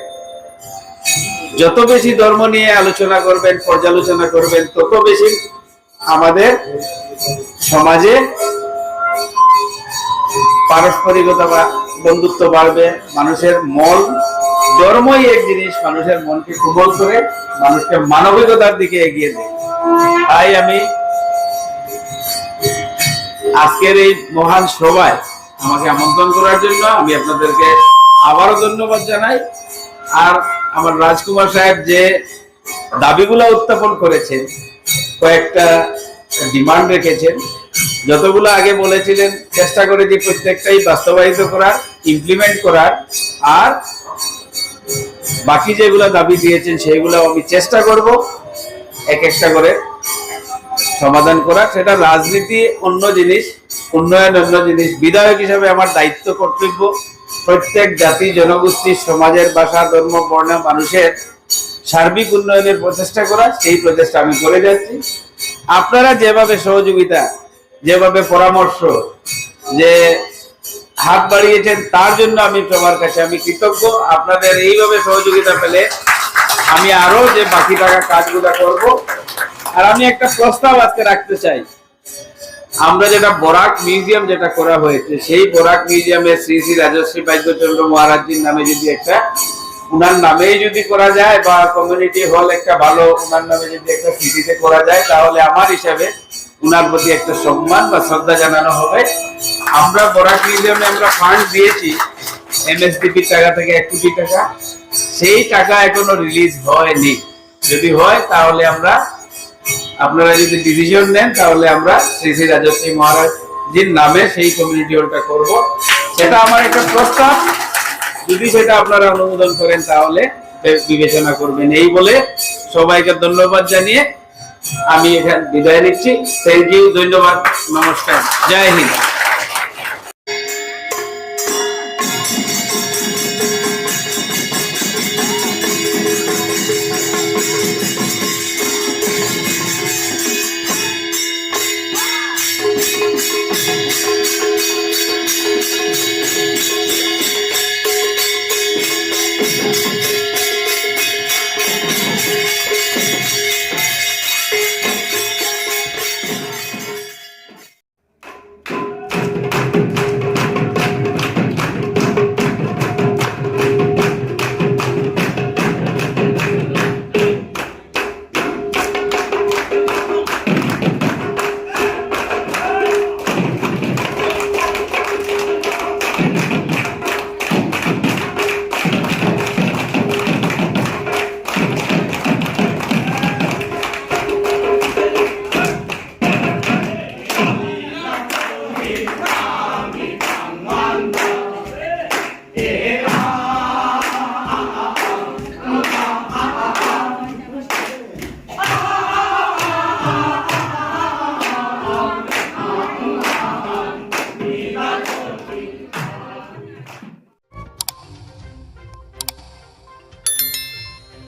যত বেশি ধর্ম নিয়ে আলোচনা করবেন, পর্যালোচনা করবেন, তত বেশি আমাদের সমাজে পারস্পরিকতা বা বন্ধুত্ব বাড়বে, মানুষের মন ধর্মই এক জিনিস মানুষের মনকে কোমল করে, মানুষকে মানবিকতার দিকে এগিয়ে দেয়। তাই আমি আজকের এই মহান সভায় আমাকে আমন্ত্রণ করার জন্য আমি আপনাদেরকে আবারও ধন্যবাদ জানাই। আর আমার রাজকুমার সাহেব যে দাবিগুলো উত্থাপন করেছেন, কয়েকটা ডিমান্ড রেখেছেন, যতগুলো আগে বলেছিলেন চেষ্টা করেছি প্রত্যেকটাই বাস্তবায়িত করার, ইমপ্লিমেন্ট করার। আর বাকি যেগুলো দাবি দিয়েছেন সেইগুলো আমি চেষ্টা করব এক একটা করে সমাধান করার। সেটা রাজনীতি অন্য জিনিস, উন্নয়ন অন্য জিনিস। বিধায়ক হিসাবে আমার দায়িত্ব, কর্তব্য প্রত্যেক জাতি, জনগোষ্ঠী, সমাজের ভাষা, ধর্ম, বর্ণ, মানুষের সার্বিক উন্নয়নের প্রচেষ্টা করা। সেই প্রচেষ্টা আমি করে যাচ্ছি। আপনারা যেভাবে সহযোগিতা, যেভাবে পরামর্শ, যে হাত বাড়িয়েছেন, তার জন্য আমি সবার কাছে আমি কৃতজ্ঞ। আপনাদের এইভাবে সহযোগিতা পেলে আমি আরো যে বাকি থাকা কাজগুলো করব। আর আমি একটা প্রস্তাব আজকে রাখতে চাই, আমরা যেটা বরাক মিউজিয়াম যেটা করা হয়েছে, সেই বরাক মিউজিয়ামে শ্রী শ্রী রাজশ্রী ভাগ্যচন্দ্র মহারাজজির নামে যদি একটা, ওনার নামেই যদি করা যায় বা কমিউনিটি হল একটা ভালো ওনার নামে যদি একটা স্মৃতিতে করা যায়, তাহলে আমার হিসাবে ওনার প্রতি একটা সম্মান বা শ্রদ্ধা জানানো হবে। আমরা বরাক মিউজিয়ামে আমরা ফান্ড দিয়েছি এমএসডিপির টাকা থেকে এক কোটি টাকা, সেই টাকা এখনো রিলিজ হয়নি। যদি হয় তাহলে আমরা, আপনারা যদি ডিসিশন নেন, তাহলে আমরা শ্রী শ্রী রাজশ্রী মহারাজজির নামে সেই কমিউনিটি হলটা করব। সেটা আমার একটা প্রস্তাব, যদি সেটা আপনারা অনুমোদন করেন তাহলে বিবেচনা করবেন। এই বলে সবাইকে ধন্যবাদ জানিয়ে আমি এখানে বিদায় নিচ্ছি। থ্যাংক ইউ, ধন্যবাদ, নমস্কার, জয় হিন্দ।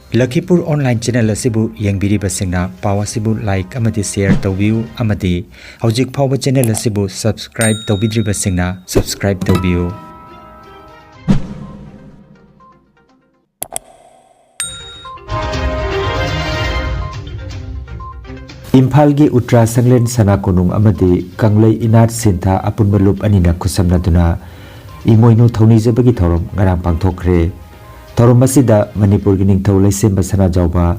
ꯂꯈꯤꯄꯨꯔ online channel ꯑꯁꯤꯕꯨ ꯌꯦꯡꯕꯤꯔꯤꯕꯁꯤꯡꯅ ꯄꯥꯎ ꯑꯁꯤꯕꯨ like ꯑꯃꯗꯤ share ꯇꯧꯕꯤꯌꯨ ꯑꯃꯗꯤ ꯍꯧꯖꯤꯛ ꯐꯥꯎꯕ channel ꯑꯁꯤꯕꯨ subscribe ꯇꯧꯕꯤꯗ꯭ꯔꯤꯕꯁꯤꯡꯅ subscribe ꯇꯧꯕꯤꯌꯨ꯫ ꯏꯝꯐꯥꯜꯒꯤ ꯎꯇ꯭ꯔꯥ ꯁꯪꯂꯦꯟ ꯁꯅꯥ ꯀꯣꯅꯨꯡ ꯑꯃꯗꯤ ꯀꯪꯂꯩ ꯏꯅꯥꯠ ꯁꯤꯟꯊꯥ ꯑꯄꯨꯟꯕ ꯂꯨꯞ ꯑꯅꯤꯅ ꯈꯨꯠꯁꯝꯅꯗꯨꯅ ꯏꯃꯣꯏꯅꯨ ꯊꯧꯅꯤꯖꯕꯒꯤ ꯊꯧꯔꯝ ꯉꯔꯥꯡ ꯄꯥꯡꯊꯣꯛꯈ꯭ꯔꯦ꯫ ꯊꯧꯔꯝ ꯑꯁꯤꯗ ꯃꯅꯤꯄꯨꯔꯒꯤ ꯅꯤꯡꯊꯧ ꯂꯩꯁꯦꯝꯕ ꯁꯅꯥꯖꯥꯎꯕ,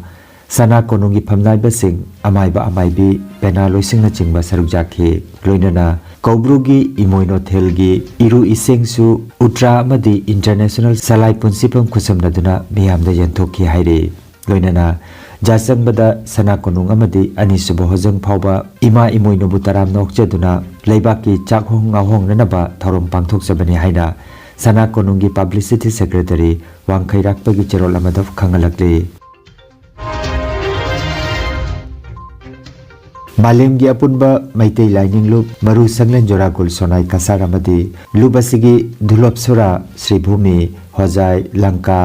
ꯁꯅꯥ ꯀꯣꯅꯨꯡꯒꯤ ꯐꯝꯅꯥꯏꯕꯁꯤꯡ, ꯑꯃꯥꯏꯕ ꯑꯃꯥꯏꯕꯤ, ꯄꯦꯅꯥ ꯂꯣꯏꯁꯤꯡꯅꯆꯤꯡꯕ ꯁꯔꯨꯛ ꯌꯥꯈꯤ꯫ ꯂꯣꯏꯅꯅ ꯀꯧꯕ꯭ꯔꯨꯒꯤ ꯏꯃꯣꯏꯅꯨꯊꯦꯜꯒꯤ ꯏꯔꯨ ꯏꯁꯤꯡꯁꯨ ꯎꯇ꯭ꯔꯥ ꯑꯃꯗꯤ international ꯁꯂꯥꯏ ꯄꯨꯟꯁꯤꯐꯝ ꯈꯨꯠꯁꯝꯅꯗꯨꯅ ꯃꯤꯌꯥꯝꯗ ꯌꯦꯟꯊꯣꯛꯈꯤ ꯍꯥꯏꯔꯤ꯫ ꯂꯣꯏꯅꯅ ꯖꯥꯆꯪꯕꯗ ꯁꯅꯥ ꯀꯣꯅꯨꯡ ꯑꯃꯗꯤ ꯑꯅꯤꯁꯨꯕ ꯍꯣꯖꯪ ꯐꯥꯎꯕ ꯏꯃꯥ ꯏꯃꯣꯏꯅꯨꯕꯨ ꯇꯔꯥꯝꯅ ꯑꯣꯛꯆꯗꯨꯅ ꯂꯩꯕꯥꯛꯀꯤ ꯆꯥꯛꯍꯣꯡ ꯉꯥꯍꯣꯡꯅꯅꯕ ꯊꯧꯔꯝ ꯄꯥꯡꯊꯣꯛꯆꯕꯅꯤ ꯍꯥꯏꯅ ꯁꯅꯥ ꯀꯣꯅꯨꯡꯒꯤ publicity secretary ꯋꯥꯡꯈꯩꯔꯥꯛꯄꯒꯤ ꯆꯦꯔꯣꯜ ꯑꯃꯗ ꯈꯪꯍꯜꯂꯛꯂꯤ꯫ ꯃꯥꯂꯦꯝꯒꯤ ꯑꯄꯨꯟꯕ ꯃꯩꯇꯩ ꯂꯥꯏꯅꯤꯡ ꯂꯨꯞ ꯃꯔꯨ ꯁꯪꯂꯦꯟ ꯖꯣꯔꯥꯒꯨꯜ ꯁꯣꯅꯥꯏ ꯀꯁꯥꯔ ꯑꯃꯗꯤ ꯂꯨꯞ ꯑꯁꯤꯒꯤ ꯙꯨꯂꯣꯞꯁꯨꯔꯥ, ꯁ꯭ꯔꯤꯚꯨꯃꯤ, ꯍꯣꯖꯥꯏ, ꯂꯪꯀꯥ,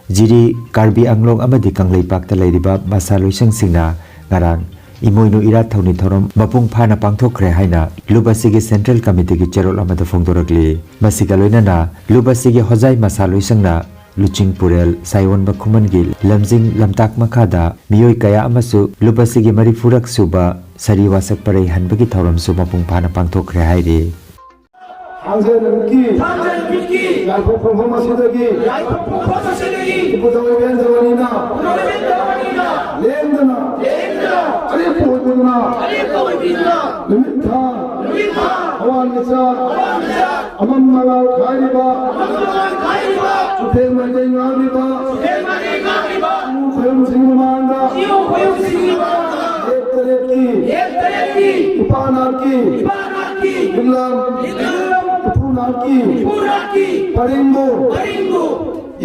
ꯖꯤꯔꯤ, ꯀꯥꯔꯕꯤ ꯑꯪꯂꯣꯡ ꯑꯃꯗꯤ ꯀꯪꯂꯩꯄꯥꯛꯇ ꯂꯩꯔꯤꯕ ꯃꯁꯥ ꯂꯣꯏꯁꯪꯁꯤꯡꯅ ꯉꯔꯥꯡ ꯏꯃꯣꯏꯅꯨ ꯏꯔꯥꯠ ꯊꯧꯅꯤ ꯊꯧꯔꯝ ꯃꯄꯨꯡ ꯐꯥꯅ ꯄꯥꯡꯊꯣꯛꯈ꯭ꯔꯦ ꯍꯥꯏꯅ ꯂꯨꯞ ꯑꯁꯤꯒꯤ central committeeꯒꯤ ꯆꯦꯔꯣꯜ ꯑꯃꯗ ꯐꯣꯡꯗꯣꯔꯛꯂꯤ꯫ ꯃꯁꯤꯒ ꯂꯣꯏꯅꯅ ꯂꯨꯞ ꯑꯁꯤꯒꯤ ꯍꯣꯖꯥꯏ ꯃꯁꯥ ꯂꯣꯏꯁꯪꯅ ꯂꯨꯆꯤꯡꯄꯨꯔꯦꯜ ꯁꯥꯏꯑꯣꯟꯕ ꯈꯨꯃꯟꯒꯤ ꯂꯝꯖꯤꯡ ꯂꯝꯇꯥꯛ ꯃꯈꯥꯗ ꯃꯤꯑꯣꯏ ꯀꯌꯥ ꯑꯃꯁꯨ ꯂꯨꯞ ꯑꯁꯤꯒꯤ ꯃꯔꯤꯐꯨꯔꯛ ꯁꯨꯕ ꯁꯔꯤ ꯋꯥꯁꯛ ꯄꯔꯩ ꯍꯟꯕꯒꯤ ꯊꯧꯔꯝꯁꯨ ꯃꯄꯨꯡ ꯐꯥꯅ ꯄꯥꯡꯊꯣꯛꯈ꯭ꯔꯦ ꯍꯥꯏꯔꯤ꯫ ꯊꯥꯡꯖ ꯅꯨꯃꯤꯠꯀꯤ, ꯊꯥꯡꯖ ꯅꯨꯃꯤꯠꯀꯤ ꯌꯥꯏꯐ ꯄꯨꯡꯐꯝ ꯑꯁꯤꯗꯒꯤ, ꯌꯥꯏꯐ ꯄꯨꯡꯐꯝ ꯑꯁꯤꯗꯒꯤ ꯏꯄꯨ ꯊꯧꯔꯤꯕꯦꯟ ꯖꯋꯥꯅꯤꯅ, ꯊꯧꯔꯤꯕꯦꯟ ꯖꯋꯥꯅꯤꯅ ꯂꯦꯡꯗꯅ, ꯂꯦꯡꯗꯅ ꯑꯔꯦꯞꯄ ꯑꯣꯏꯕꯤꯗꯨꯅ, ꯑꯔꯦꯞꯄ ꯑꯣꯏꯕꯤꯗꯨꯅ ꯅꯨꯃꯤꯠ ꯊꯥ, ꯅꯨꯃꯤꯠ ꯊꯥ ꯊꯋꯥꯟꯃꯤꯆꯥꯛ, ꯊꯋꯥꯟꯃꯤꯆꯥꯛ ꯑꯃꯝ ꯃꯉꯥꯜ ꯈꯥꯏꯔꯤꯕ, ꯑꯃꯝ ꯃꯉꯥꯜ ꯈꯥꯏꯔꯤꯕ ꯆꯨꯊꯦꯡ ꯃꯥꯏꯀꯩ ꯉꯥꯡꯂꯤꯕ, ꯆꯨꯊꯦꯡ ꯃꯥꯏꯀꯩ ꯉꯥꯡꯂꯤꯕ ꯏꯃꯨ ꯈꯣꯌꯨꯝꯁꯤꯡꯒꯤ ꯃꯃꯥꯡꯗ, ꯏꯃꯨ ꯈꯣꯌꯨꯝꯁꯤꯡꯒꯤ ꯃꯃꯥꯡꯗ ꯌꯦꯛ ꯇꯔꯦꯠꯀꯤ, ꯌꯦꯛ ꯇꯔꯦꯠꯀꯤ ꯏꯄꯥ ꯅꯥꯠꯀꯤ, ꯏꯄꯥ ꯅꯥꯠꯀꯤ ꯂꯤꯛꯂꯝ, ꯂꯤꯛꯂꯝ ꯏꯄꯨ ꯅꯥꯠꯀꯤ, ꯏꯄꯨ ꯅꯥꯠꯀꯤ ꯄꯔꯤꯡꯕꯨ, ꯄꯔꯤꯡꯕꯨ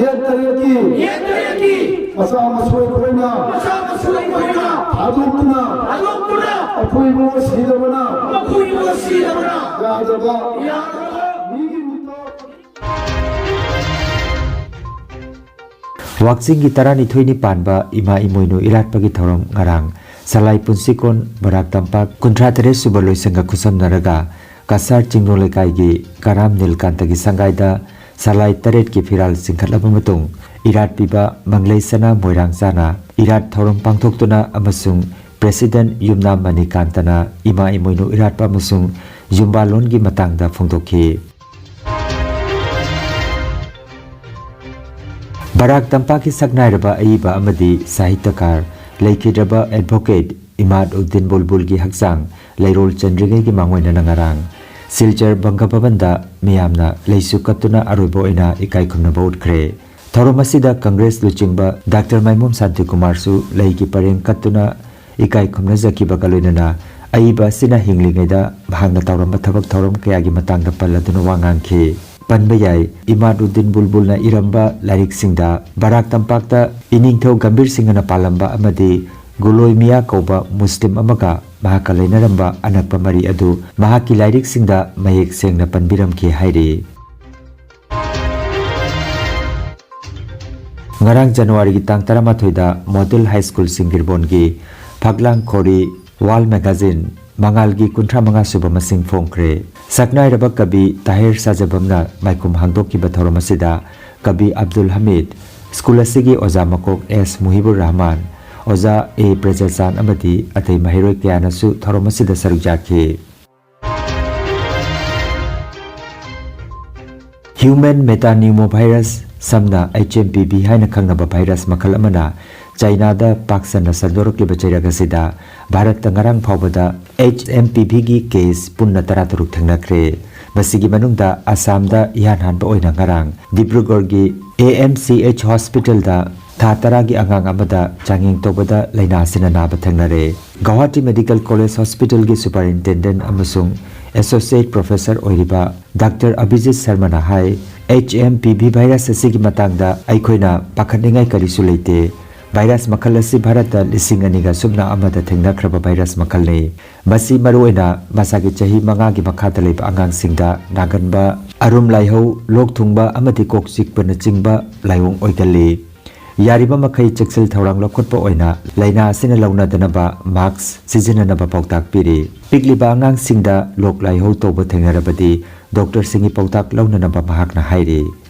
ꯌꯦꯛ ꯇꯔꯦꯠꯀꯤ, ꯌꯦꯛ ꯇꯔꯦꯠꯀꯤ ꯃꯆꯥ ꯃꯁꯨ ꯑꯩꯈꯣꯏꯅ, ꯃꯆꯥ ꯃꯁꯨ ꯑꯩꯈꯣꯏꯅ ꯊꯥꯗꯣꯛꯇꯨꯅ, ꯊꯥꯗꯣꯛꯇꯨꯅ ꯃꯈꯣꯏꯕꯨ ꯁꯤꯗꯕꯅ, ꯃꯈꯣꯏꯕꯨ ꯁꯤꯗꯕꯅ ꯌꯥꯗꯕ, ꯌꯥꯗꯕ ꯃꯤꯒꯤ ꯃꯤꯇꯣꯞ ꯋꯥꯛꯆꯤꯡꯒꯤ ꯇꯔꯥꯅꯤꯊꯣꯏꯅꯤ ꯄꯥꯟꯕ ꯏꯃꯥ ꯏꯃꯣꯏꯅꯨ ꯏꯔꯥꯠꯄꯒꯤ ꯊꯧꯔꯝ ꯉꯔꯥꯡ ꯁꯂꯥꯏ ꯄꯨꯟꯁꯤꯀꯣꯟ ꯕꯔꯥꯛ ꯇꯝꯄꯥꯛ ꯀꯨꯟꯊ꯭ꯔꯥ ꯇꯔꯦꯠ ꯁꯨꯕ ꯂꯣꯏꯁꯪꯒ ꯈꯨꯠꯁꯝꯅꯔꯒ ꯀꯁꯥꯔ ꯆꯤꯡꯅꯨ ꯂꯩꯀꯥꯏꯒꯤ ꯀꯔꯥꯝ ꯅꯤꯜꯀꯥꯟꯇꯒꯤ ꯁꯪꯒꯥꯏꯗ ꯁꯂꯥꯏ ꯇꯔꯦꯠꯀꯤ ꯐꯤꯔꯥꯜ ꯆꯤꯡꯈꯠꯂꯕ ꯃꯇꯨꯡ ꯏꯔꯥꯠ ꯄꯤꯕ ꯃꯪꯂꯩ ꯁꯅꯥ ꯃꯣꯏꯔꯥꯡ ꯆꯥꯅ ꯏꯔꯥꯠ ꯊꯧꯔꯝ ꯄꯥꯡꯊꯣꯛꯇꯨꯅ ꯑꯃꯁꯨꯡ ꯄ꯭ꯔꯦꯁꯤꯗꯦꯟꯠ ꯌꯨꯝꯅꯥꯝ ꯃꯅꯤꯀꯥꯟꯇꯅ ꯏꯃꯥ ꯏꯃꯣꯏꯅꯨ ꯏꯔꯥꯠꯄ ꯑꯃꯁꯨꯡ ꯌꯨꯝꯕꯥꯂꯣꯟꯒꯤ ꯃꯇꯥꯡꯗ ꯐꯣꯡꯗꯣꯛꯈꯤ꯫ ꯕꯔꯥꯛ ꯇꯝꯄꯥꯛꯀꯤ ꯁꯛꯅꯥꯏꯔꯕ ꯑꯏꯕ ꯑꯃꯗꯤ ꯁꯥꯍꯤꯇ꯭ꯌꯀꯥꯔ ꯂꯩꯈꯤꯗ꯭ꯔꯕ ꯑꯦꯗꯚꯣꯀꯦꯠ ꯏꯃꯥꯗ ꯎꯗꯤꯟ ꯕꯨꯜꯕꯨꯜꯒꯤ ꯍꯛꯆꯥꯡ ꯂꯩꯔꯣꯜ ꯆꯟꯗ꯭ꯔꯤꯉꯩꯒꯤ ꯃꯥꯡꯑꯣꯏꯅꯅ ꯉꯔꯥꯡ ꯁꯤꯜꯆꯔ ꯕꯪꯒ ꯚꯕꯟꯗ ꯃꯤꯌꯥꯝꯅ ꯂꯩꯁꯨ ꯀꯠꯇꯨꯅ ꯑꯔꯣꯏꯕ ꯑꯣꯏꯅ ꯏꯀꯥꯏ ꯈꯨꯝꯅꯕ ꯎꯠꯈ꯭ꯔꯦ꯫ ꯊꯧꯔꯝ ꯑꯁꯤꯗ ꯀꯪꯒ꯭ꯔꯦꯁ ꯂꯨꯆꯤꯡꯕ ꯗꯥꯛꯇꯔ ꯃꯥꯏꯃꯣꯝ ꯁꯥꯟꯇꯤꯀꯨꯃꯥꯔꯁꯨ ꯂꯩꯒꯤ ꯄꯔꯦꯡ ꯀꯠꯇꯨꯅ ꯏꯀꯥꯏ ꯈꯨꯝꯅꯖꯈꯤꯕꯒ ꯂꯣꯏꯅꯅ ꯑꯏꯕ ꯑꯁꯤꯅ ꯍꯤꯡꯂꯤꯉꯩꯗ ꯃꯍꯥꯛꯅ ꯇꯧꯔꯝꯕ ꯊꯕꯛ ꯊꯧꯔꯝ ꯀꯌꯥꯒꯤ ꯃꯇꯥꯡꯗ ꯄꯜꯂꯗꯨꯅ ꯋꯥ ꯉꯥꯡꯈꯤ꯫ ꯄꯟꯕ ꯌꯥꯏ, ꯏꯃꯥꯗ ꯎꯗꯤꯟ ꯕꯨꯜꯕꯨꯜꯅ ꯏꯔꯝꯕ ꯂꯥꯏꯔꯤꯛꯁꯤꯡꯗ ꯕꯔꯥꯛ ꯇꯝꯄꯥꯛꯇ ꯏꯅꯤꯡꯊꯧ ꯒꯝꯚꯤꯔ ꯁꯤꯡꯍꯅ ꯄꯥꯜꯂꯝꯕ ꯑꯃꯗꯤ ꯒꯨꯂꯣꯏ ꯃꯤꯌꯥ ꯀꯧꯕ ꯃꯨꯁꯂꯤꯝ ꯑꯃꯒ ꯃꯍꯥꯛꯀ ꯂꯩꯅꯔꯝꯕ ꯑꯅꯛꯄ ꯃꯔꯤ ꯑꯗꯨ ꯃꯍꯥꯛꯀꯤ ꯂꯥꯏꯔꯤꯛꯁꯤꯡꯗ ꯃꯌꯦꯛ ꯁꯦꯡꯅ ꯄꯟꯕꯤꯔꯝꯈꯤ ꯍꯥꯏꯔꯤ꯫ ꯉꯔꯥꯡ ꯖꯅꯋꯥꯔꯤꯒꯤ ꯇꯥꯡ ꯇꯔꯥꯃꯥꯊꯣꯏꯗ ꯃꯣꯗꯦꯜ ꯍꯥꯏ ꯁ꯭ꯀꯨꯜ ꯁꯤꯡꯒꯤꯔꯕꯣꯟꯒꯤ ꯐꯛꯂꯥꯡ ꯈꯣꯔꯤ ꯋꯥꯜ ꯃꯦꯒꯥꯖꯤꯟ ꯃꯉꯥꯜꯒꯤ ꯀꯨꯟꯊ꯭ꯔꯥ ꯃꯉꯥ ꯁꯨꯕ ꯃꯁꯤꯡ ꯐꯣꯡꯈ꯭ꯔꯦ꯫ ꯁꯛꯅꯥꯏꯔꯕ ꯀꯕꯤ ꯇꯥꯍꯤꯔ ꯁꯥꯖꯕꯝꯅ ꯃꯥꯏꯈꯨꯝ ꯍꯥꯡꯗꯣꯛꯈꯤꯕ ꯊꯧꯔꯝ ꯑꯁꯤꯗ ꯀꯕꯤ ꯑꯕꯗꯨꯜ ꯍꯃꯤꯗ, ꯁ꯭ꯀꯨꯜ ꯑꯁꯤꯒꯤ ꯑꯣꯖꯥ ꯃꯀꯣꯛ ꯑꯦꯁ ꯃꯨꯍꯤꯕꯨꯔ ꯔꯍꯃꯥꯟ, ꯑꯣꯖꯥ ꯑꯦ ꯄ꯭ꯔꯦꯖꯥꯆꯥꯟ ꯑꯃꯗꯤ ꯑꯇꯩ ꯃꯍꯩꯔꯣꯏ ꯀꯌꯥꯅꯁꯨ ꯊꯧꯔꯝ ꯑꯁꯤꯗ ꯁꯔꯨꯛ ꯌꯥꯈꯤ꯫ Human metapneumovirus, ꯁꯝꯅ H M P V ꯍꯥꯏꯅ ꯈꯪꯅꯕ ꯚꯥꯏꯔꯁ ꯃꯈꯜ ꯑꯃꯅ ꯆꯥꯏꯅꯥꯗ ꯄꯥꯛ ꯁꯟꯅ ꯁꯟꯗꯣꯔꯛꯂꯤꯕ ꯆꯩꯔꯛ ꯑꯁꯤꯗ ꯚꯥꯔꯠꯇ ꯉꯔꯥꯡ ꯐꯥꯎꯕꯗ H M P V ꯒꯤ ꯀꯦꯁ ꯄꯨꯟꯅ ꯇꯔꯥꯇꯔꯨꯛ ꯊꯦꯡꯅꯈ꯭ꯔꯦ꯫ ꯃꯁꯤꯒꯤ ꯃꯅꯨꯡꯗ ꯑꯁꯥꯝꯗ ꯏꯍꯥꯟ ꯍꯥꯟꯕ ꯑꯣꯏꯅ ꯉꯔꯥꯡ ꯗꯤꯕ꯭ꯔꯨꯒꯔꯒꯤ A M C H ꯍꯣꯁꯄꯤꯇꯥꯜꯗ ꯊꯥ ꯇꯔꯥꯒꯤ ꯑꯉꯥꯡ ꯑꯃꯗ ꯆꯥꯡꯌꯦꯡ ꯇꯧꯕꯗ ꯂꯥꯏꯅꯥ ꯑꯁꯤꯅ ꯅꯥꯕ ꯊꯦꯡꯅꯔꯦ꯫ ꯒꯧꯍꯥꯇꯤ ꯃꯦꯗꯤꯀꯦꯜ ꯀꯣꯂꯦꯖ ꯍꯣꯁꯄꯤꯇꯥꯜꯒꯤ ꯁꯨꯄꯔꯏꯟꯇꯦꯟꯗꯦꯟꯠ ꯑꯃꯁꯨꯡ ꯑꯦꯁꯣꯁꯤꯌꯦꯠ ꯄ꯭ꯔꯣꯐꯦꯁꯔ ꯑꯣꯏꯔꯤꯕ ꯗꯥꯛꯇꯔ ꯑꯚꯤꯖꯤꯠ ꯁꯔꯃꯅ ꯍꯥꯏ, H M P V virus ꯑꯁꯤꯒꯤ ꯃꯇꯥꯡꯗ ꯑꯩꯈꯣꯏꯅ ꯄꯥꯈꯠꯅꯤꯡꯉꯥꯏ ꯀꯔꯤꯁꯨ ꯂꯩꯇꯦ꯫ ꯚꯥꯏꯔꯁ ꯃꯈꯜ ꯑꯁꯤ ꯚꯥꯔꯠꯇ ꯂꯤꯁꯤꯡ ꯑꯅꯤꯒ ꯁꯨꯞꯅ ꯑꯃꯗ ꯊꯦꯡꯅꯈ꯭ꯔꯕ ꯚꯥꯏꯔꯁ ꯃꯈꯜꯅꯤ꯫ ꯃꯁꯤ ꯃꯔꯨꯑꯣꯏꯅ ꯃꯁꯥꯒꯤ ꯆꯍꯤ ꯃꯉꯥꯒꯤ ꯃꯈꯥꯗ ꯂꯩꯕ ꯑꯉꯥꯡꯁꯤꯡꯗ ꯅꯥꯒꯟꯕ, ꯑꯔꯨꯝ ꯂꯥꯏꯍꯧ, ꯂꯣꯛ ꯊꯨꯡꯕ ꯑꯃꯗꯤ ꯀꯣꯛ ꯆꯤꯛꯄꯅꯆꯤꯡꯕ ꯂꯥꯏꯑꯣꯡ ꯑꯣꯏꯒꯜꯂꯤ꯫ ꯌꯥꯔꯤꯕ ꯃꯈꯩ ꯆꯦꯛꯁꯤꯜ ꯊꯧꯔꯥꯡ ꯂꯧꯈꯠꯄ ꯑꯣꯏꯅ ꯂꯥꯏꯅꯥ ꯑꯁꯤꯅ ꯂꯧꯅꯗꯅꯕ ꯃꯥꯛꯁ ꯁꯤꯖꯤꯟꯅꯅꯕ ꯄꯥꯎꯇꯥꯛ ꯄꯤꯔꯤ꯫ ꯄꯤꯛꯂꯤꯕ ꯑꯉꯥꯡꯁꯤꯡꯗ ꯂꯣꯛ ꯂꯥꯏꯍꯧ ꯇꯧꯕ ꯊꯦꯡꯅꯔꯕꯗꯤ ꯗꯣꯛꯇꯔꯁꯤꯡꯒꯤ ꯄꯥꯎꯇꯥꯛ ꯂꯧꯅꯅꯕ ꯃꯍꯥꯛꯅ ꯍꯥꯏꯔꯤ꯫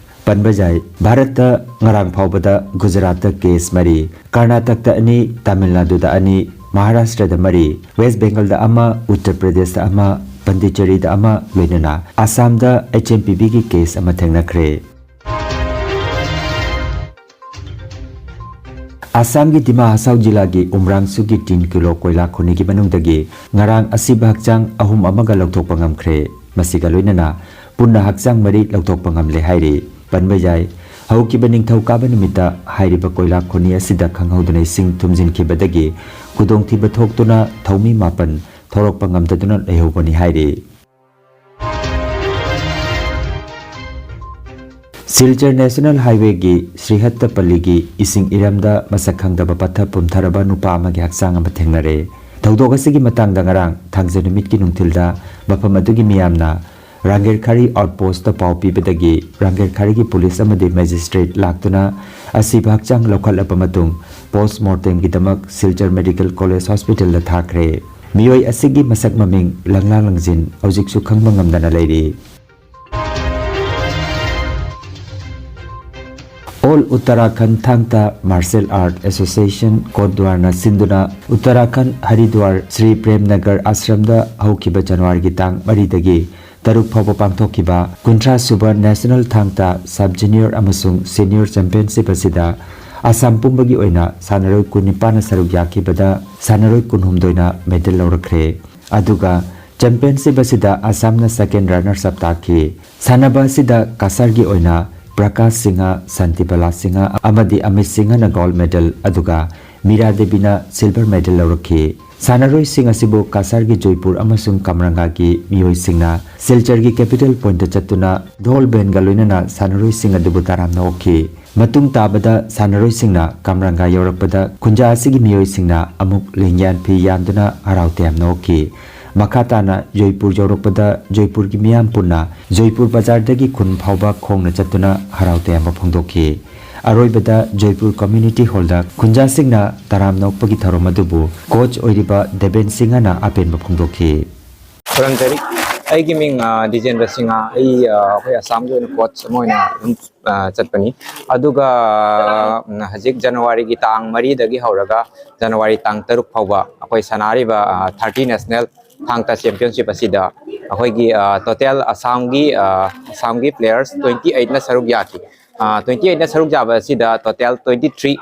ꯄꯟꯕ ꯌꯥꯏ, ꯚꯥꯔꯠꯇ ꯉꯔꯥꯡ ꯐꯥꯎꯕꯗ ꯒꯨꯖꯔꯥꯠꯇ ꯀꯦꯁ ꯃꯔꯤ, ꯀꯔꯅꯥꯇꯛꯇ ꯑꯅꯤ, ꯇꯥꯃꯤꯜ ꯅꯥꯗꯨꯗ ꯑꯅꯤ, ꯃꯍꯥꯔꯥꯁꯇ꯭ꯔꯗ ꯃꯔꯤ, ꯋꯦꯁ ꯕꯦꯡꯒꯜꯗ ꯑꯃ, ꯎꯠꯇꯔ ꯄ꯭ꯔꯗꯦꯁꯇ ꯑꯃ, ꯄꯟꯗꯤꯆꯦꯔꯤꯗ ꯑꯃ, ꯂꯣꯏꯅꯅ ꯑꯁꯥꯝꯗ ꯑꯩꯆ ꯑꯦꯝ ꯄꯤ ꯚꯤꯒꯤ ꯀꯦꯁ ꯑꯃ ꯊꯦꯡꯅꯈ꯭ꯔꯦ꯫ ꯑꯁꯥꯝꯒꯤ ꯗꯤꯃꯥ ꯍꯁꯥꯎ ꯖꯤꯂꯥꯒꯤ ꯎꯝꯔꯥꯡꯁꯨꯒꯤ ꯇꯤꯟ ꯀꯤꯂꯣ ꯀꯣꯏꯂꯥ ꯈꯨꯟꯅꯤꯒꯤ ꯃꯅꯨꯡꯗꯒꯤ ꯉꯔꯥꯡ ꯑꯁꯤꯕ ꯍꯛꯆꯥꯡ ꯑꯍꯨꯝ ꯑꯃꯒ ꯂꯧꯊꯣꯛꯄ ꯉꯝꯈ꯭ꯔꯦ꯫ ꯃꯁꯤꯒ ꯂꯣꯏꯅꯅ ꯄꯨꯟꯅ ꯍꯛꯆꯥꯡ ꯃꯔꯤ ꯂꯧꯊꯣꯛꯄ ꯉꯝꯂꯦ ꯍꯥꯏꯔꯤ꯫ ꯄꯟꯕ ꯌꯥꯏ, ꯍꯧꯈꯤꯕ ꯅꯤꯡꯊꯧꯀꯥꯕ ꯅꯨꯃꯤꯠꯇ ꯍꯥꯏꯔꯤꯕ ꯀꯣꯏꯂꯥ ꯈꯨꯟꯅꯤ ꯑꯁꯤꯗ ꯈꯪꯍꯧꯗꯅ ꯏꯁꯤꯡ ꯊꯨꯝꯖꯤꯟꯈꯤꯕꯗꯒꯤ ꯈꯨꯗꯣꯡꯊꯤꯕ ꯊꯣꯛꯇꯨꯅ ꯊꯧꯃꯤ ꯃꯥꯄꯟ ꯊꯧꯔꯛꯄ ꯉꯝꯗꯗꯨꯅ ꯂꯩꯍꯧꯕꯅꯤ ꯍꯥꯏꯔꯤ꯫ ꯁꯤꯜꯆꯔ ꯅꯦꯁꯅꯦꯜ ꯍꯥꯏꯋꯦꯒꯤ ꯁ꯭ꯔꯤꯍꯠꯇꯄꯜꯂꯤꯒꯤ ꯏꯁꯤꯡ ꯏꯔꯝꯗ ꯃꯁꯛ ꯈꯪꯗꯕ ꯄꯠꯊ ꯄꯨꯝꯊꯔꯕ ꯅꯨꯄꯥ ꯑꯃꯒꯤ ꯍꯛꯆꯥꯡ ꯑꯃ ꯊꯦꯡꯅꯔꯦ꯫ ꯊꯧꯗꯣꯛ ꯑꯁꯤꯒꯤ ꯃꯇꯥꯡꯗ ꯉꯔꯥꯡ ꯊꯥꯡꯖ ꯅꯨꯃꯤꯠꯀꯤ ꯅꯨꯡꯊꯤꯜꯗ ꯃꯐꯝ ꯑꯗꯨꯒꯤ ꯃꯤꯌꯥꯝꯅ ꯔꯥꯡꯒꯦꯔꯈꯥꯔꯤ ꯑꯥꯎꯠꯄꯣꯁꯇ ꯄꯥꯎ ꯄꯤꯕꯗꯒꯤ ꯔꯥꯡꯒꯦꯔꯈꯥꯔꯤꯒꯤ ꯄꯨꯂꯤꯁ ꯑꯃꯗꯤ ꯃꯦꯖꯤꯁꯇ꯭ꯔꯦꯠ ꯂꯥꯛꯇꯨꯅ ꯑꯁꯤꯕ ꯍꯛꯆꯥꯡ ꯂꯧꯈꯠꯂꯕ ꯃꯇꯨꯡ ꯄꯣꯁ ꯃꯣꯔꯇꯦꯝꯒꯤꯗꯃꯛ ꯁꯤꯜꯆꯔ ꯃꯦꯗꯤꯀꯦꯜ ꯀꯣꯂꯦꯖ ꯍꯣꯁꯄꯤꯇꯥꯜꯗ ꯊꯥꯈ꯭ꯔꯦ꯫ ꯃꯤꯑꯣꯏ ꯑꯁꯤꯒꯤ ꯃꯁꯛ ꯃꯃꯤꯡ ꯂꯪꯂꯥ ꯂꯪꯖꯤꯟ ꯍꯧꯖꯤꯛꯁꯨ ꯈꯪꯕ ꯉꯝꯗꯅ ꯂꯩꯔꯤ꯫ ꯑꯣꯜ ꯎꯠꯇꯔꯥꯈꯟꯗ ꯊꯥꯡ ꯇꯥ ꯃꯥꯔꯁꯦꯜ ꯑꯥꯔꯠ ꯑꯦꯁꯣꯁꯤꯌꯦꯁꯟ ꯀꯣꯠꯗ꯭ꯋꯥꯔꯅ ꯁꯤꯟꯗꯨꯅ ꯎꯠꯇꯔꯥꯈꯟꯗ ꯍꯔꯤꯗ꯭ꯋꯥꯔ ꯁ꯭ꯔꯤ ꯄ꯭ꯔꯦꯝ ꯅꯒꯔ ꯑꯥꯁ꯭ꯔꯝꯗ ꯍꯧꯈꯤꯕ ꯖꯅꯋꯥꯔꯤꯒꯤ ꯇꯥꯡ ꯃꯔꯤꯗꯒꯤ ꯇꯔꯨꯛ ꯐꯥꯎꯕ ꯄꯥꯡꯊꯣꯛꯈꯤꯕ ꯀꯨꯟꯊ꯭ꯔꯥ ꯁꯨꯕ ꯅꯦꯁꯅꯦꯜ ꯊꯥꯡ ꯇꯥ ꯁꯕ ꯖꯨꯅꯤꯌꯔ ꯑꯃꯁꯨꯡ ꯁꯤꯅꯤꯌꯔ ꯆꯦꯝꯄꯤꯌꯟꯁꯤꯞ ꯑꯁꯤꯗ ꯑꯁꯥꯝ ꯄꯨꯝꯕꯒꯤ ꯑꯣꯏꯅ ꯁꯥꯟꯅꯔꯣꯏ ꯀꯨꯟꯅꯤꯄꯥꯟꯅ ꯁꯔꯨꯛ ꯌꯥꯈꯤꯕꯗ ꯁꯥꯟꯅꯔꯣꯏ ꯀꯨꯟꯍꯨꯝꯗꯣꯏꯅ ꯃꯦꯗꯜ ꯂꯧꯔꯛꯈ꯭ꯔꯦ꯫ ꯑꯗꯨꯒ ꯆꯦꯝꯄꯤꯌꯟꯁꯤꯞ ꯑꯁꯤꯗ ꯑꯁꯥꯝꯅ ꯁꯦꯀꯦꯟ ꯔꯅꯔꯁ ꯑꯞ ꯇꯥꯈꯤ꯫ ꯁꯥꯟꯅꯕ ꯑꯁꯤꯗ ꯀꯁꯥꯔꯒꯤ ꯑꯣꯏꯅ ꯄ꯭ꯔꯀꯥꯁ ꯁꯤꯡꯍ, ꯁꯥꯟꯇꯤꯕꯂꯥ ꯁꯤꯡꯍ ꯑꯃꯗꯤ ꯑꯃꯤꯠ ꯁꯤꯡꯍꯅ ꯒꯣꯜꯗ ꯃꯦꯗꯜ, ꯑꯗꯨꯒ ꯃꯤꯔꯥ ꯗꯦꯕꯤꯅ ꯁꯤꯜꯚꯔ ꯃꯦꯗꯜ ꯂꯧꯔꯛꯈꯤ꯫ ꯁꯥꯟꯅꯔꯣꯏꯁꯤꯡ ꯑꯁꯤꯕꯨ ꯀꯁꯥꯔꯒꯤ ꯖꯣꯏꯄꯨꯔ ꯑꯃꯁꯨꯡ ꯀꯝꯔꯪꯒꯥꯒꯤ ꯃꯤꯑꯣꯏꯁꯤꯡꯅ ꯁꯤꯜꯆꯔꯒꯤ ꯀꯦꯄꯤꯇꯦꯜ ꯄꯣꯏꯟꯠꯇ ꯆꯠꯇꯨꯅ ꯙꯣꯜ ꯕꯦꯟꯒ ꯂꯣꯏꯅꯅ ꯁꯥꯟꯅꯔꯣꯏꯁꯤꯡ ꯑꯗꯨꯕꯨ ꯇꯔꯥꯝꯅ ꯑꯣꯛꯈꯤ꯫ ꯃꯇꯨꯡ ꯇꯥꯕꯗ ꯁꯥꯟꯅꯔꯣꯏꯁꯤꯡꯅ ꯀꯝꯔꯪꯒꯥ ꯌꯧꯔꯛꯄꯗ ꯈꯨꯟꯖꯥ ꯑꯁꯤꯒꯤ ꯃꯤꯑꯣꯏꯁꯤꯡꯅ ꯑꯃꯨꯛ ꯂꯦꯡꯌꯥꯟ ꯐꯤ ꯌꯥꯟꯗꯨꯅ ꯍꯔꯥꯎ ꯇꯌꯥꯝꯅ ꯑꯣꯛꯈꯤ꯫ ꯃꯈꯥ ꯇꯥꯅ ꯖꯣꯏꯄꯨꯔ ꯌꯧꯔꯛꯄꯗ ꯖꯣꯏꯄꯨꯔꯒꯤ ꯃꯤꯌꯥꯝ ꯄꯨꯟꯅ ꯖꯣꯏꯄꯨꯔ ꯕꯖꯥꯔꯗꯒꯤ ꯈꯨꯟ ꯐꯥꯎꯕ ꯈꯣꯡꯅ ꯆꯠꯇꯨꯅ ꯍꯔꯥꯎ ꯇꯌꯥꯝꯕ ꯐꯣꯡꯗꯣꯛꯈꯤ꯫ ꯑꯔꯣꯏꯕꯗ ꯖꯣꯏꯄꯨꯔ ꯀꯝꯃ꯭ꯌꯨꯅꯤꯇꯤ ꯍꯣꯜꯗ ꯈꯨꯟꯖꯥꯁꯤꯡꯅ ꯇꯔꯥꯝꯅ ꯑꯣꯛꯄꯒꯤ ꯊꯧꯔꯝ ꯑꯗꯨꯕꯨ ꯀꯣꯆ ꯑꯣꯏꯔꯤꯕ ꯗꯦꯕꯦꯟ ꯁꯤꯡꯍꯅ ꯑꯄꯦꯟꯕ ꯐꯣꯡꯗꯣꯛꯈꯤ꯫ ꯈꯨꯔꯨꯝꯖꯔꯤ꯫ ꯑꯩꯒꯤ ꯃꯤꯡ, ꯑ, ꯗꯤꯖꯦꯟꯗ꯭ꯔ ꯁꯤꯡꯍ꯫ ꯑꯩ, ꯑ, ꯑꯩꯈꯣꯏ ꯑꯁꯥꯝꯒꯤ ꯑꯣꯏꯅ ꯀꯣꯆ ꯑꯃ ꯑꯣꯏꯅ ꯑꯗꯨꯝ, ꯑ, ꯆꯠꯄꯅꯤ꯫ ꯑꯗꯨꯒ, ꯎꯝ, ꯍꯧꯖꯤꯛ ꯖꯅꯋꯥꯔꯤꯒꯤ ꯇꯥꯡ ꯃꯔꯤꯗꯒꯤ ꯍꯧꯔꯒ ꯖꯅꯋꯥꯔꯤ ꯇꯥꯡ ꯇꯔꯨꯛ ꯐꯥꯎꯕ ꯑꯩꯈꯣꯏ ꯁꯥꯟꯅꯔꯤꯕ, ꯑ, ꯊꯥꯔꯇꯤ ꯅꯦꯁꯅꯦꯜ ꯊꯥꯡ ꯇꯥ ꯆꯦꯝꯄꯤꯌꯟꯁꯤꯞ ꯑꯁꯤꯗ ꯑꯩꯈꯣꯏꯒꯤ, ꯑ, ꯇꯣꯇꯦꯜ ꯑꯁꯥꯝꯒꯤ, ꯑ, ꯑꯁꯥꯝꯒꯤ ꯄ꯭ꯂꯦꯌꯔꯁ ꯇ꯭ꯋꯦꯟꯇꯤ ꯑꯩꯠꯅ ꯁꯔꯨꯛ ꯌꯥꯈꯤ꯫ ꯑ, ꯇ꯭ꯋꯦꯟꯇꯤ ꯑꯩꯠꯅ ꯁꯔꯨꯛ ꯌꯥꯕ ꯑꯁꯤꯗ total twenty three,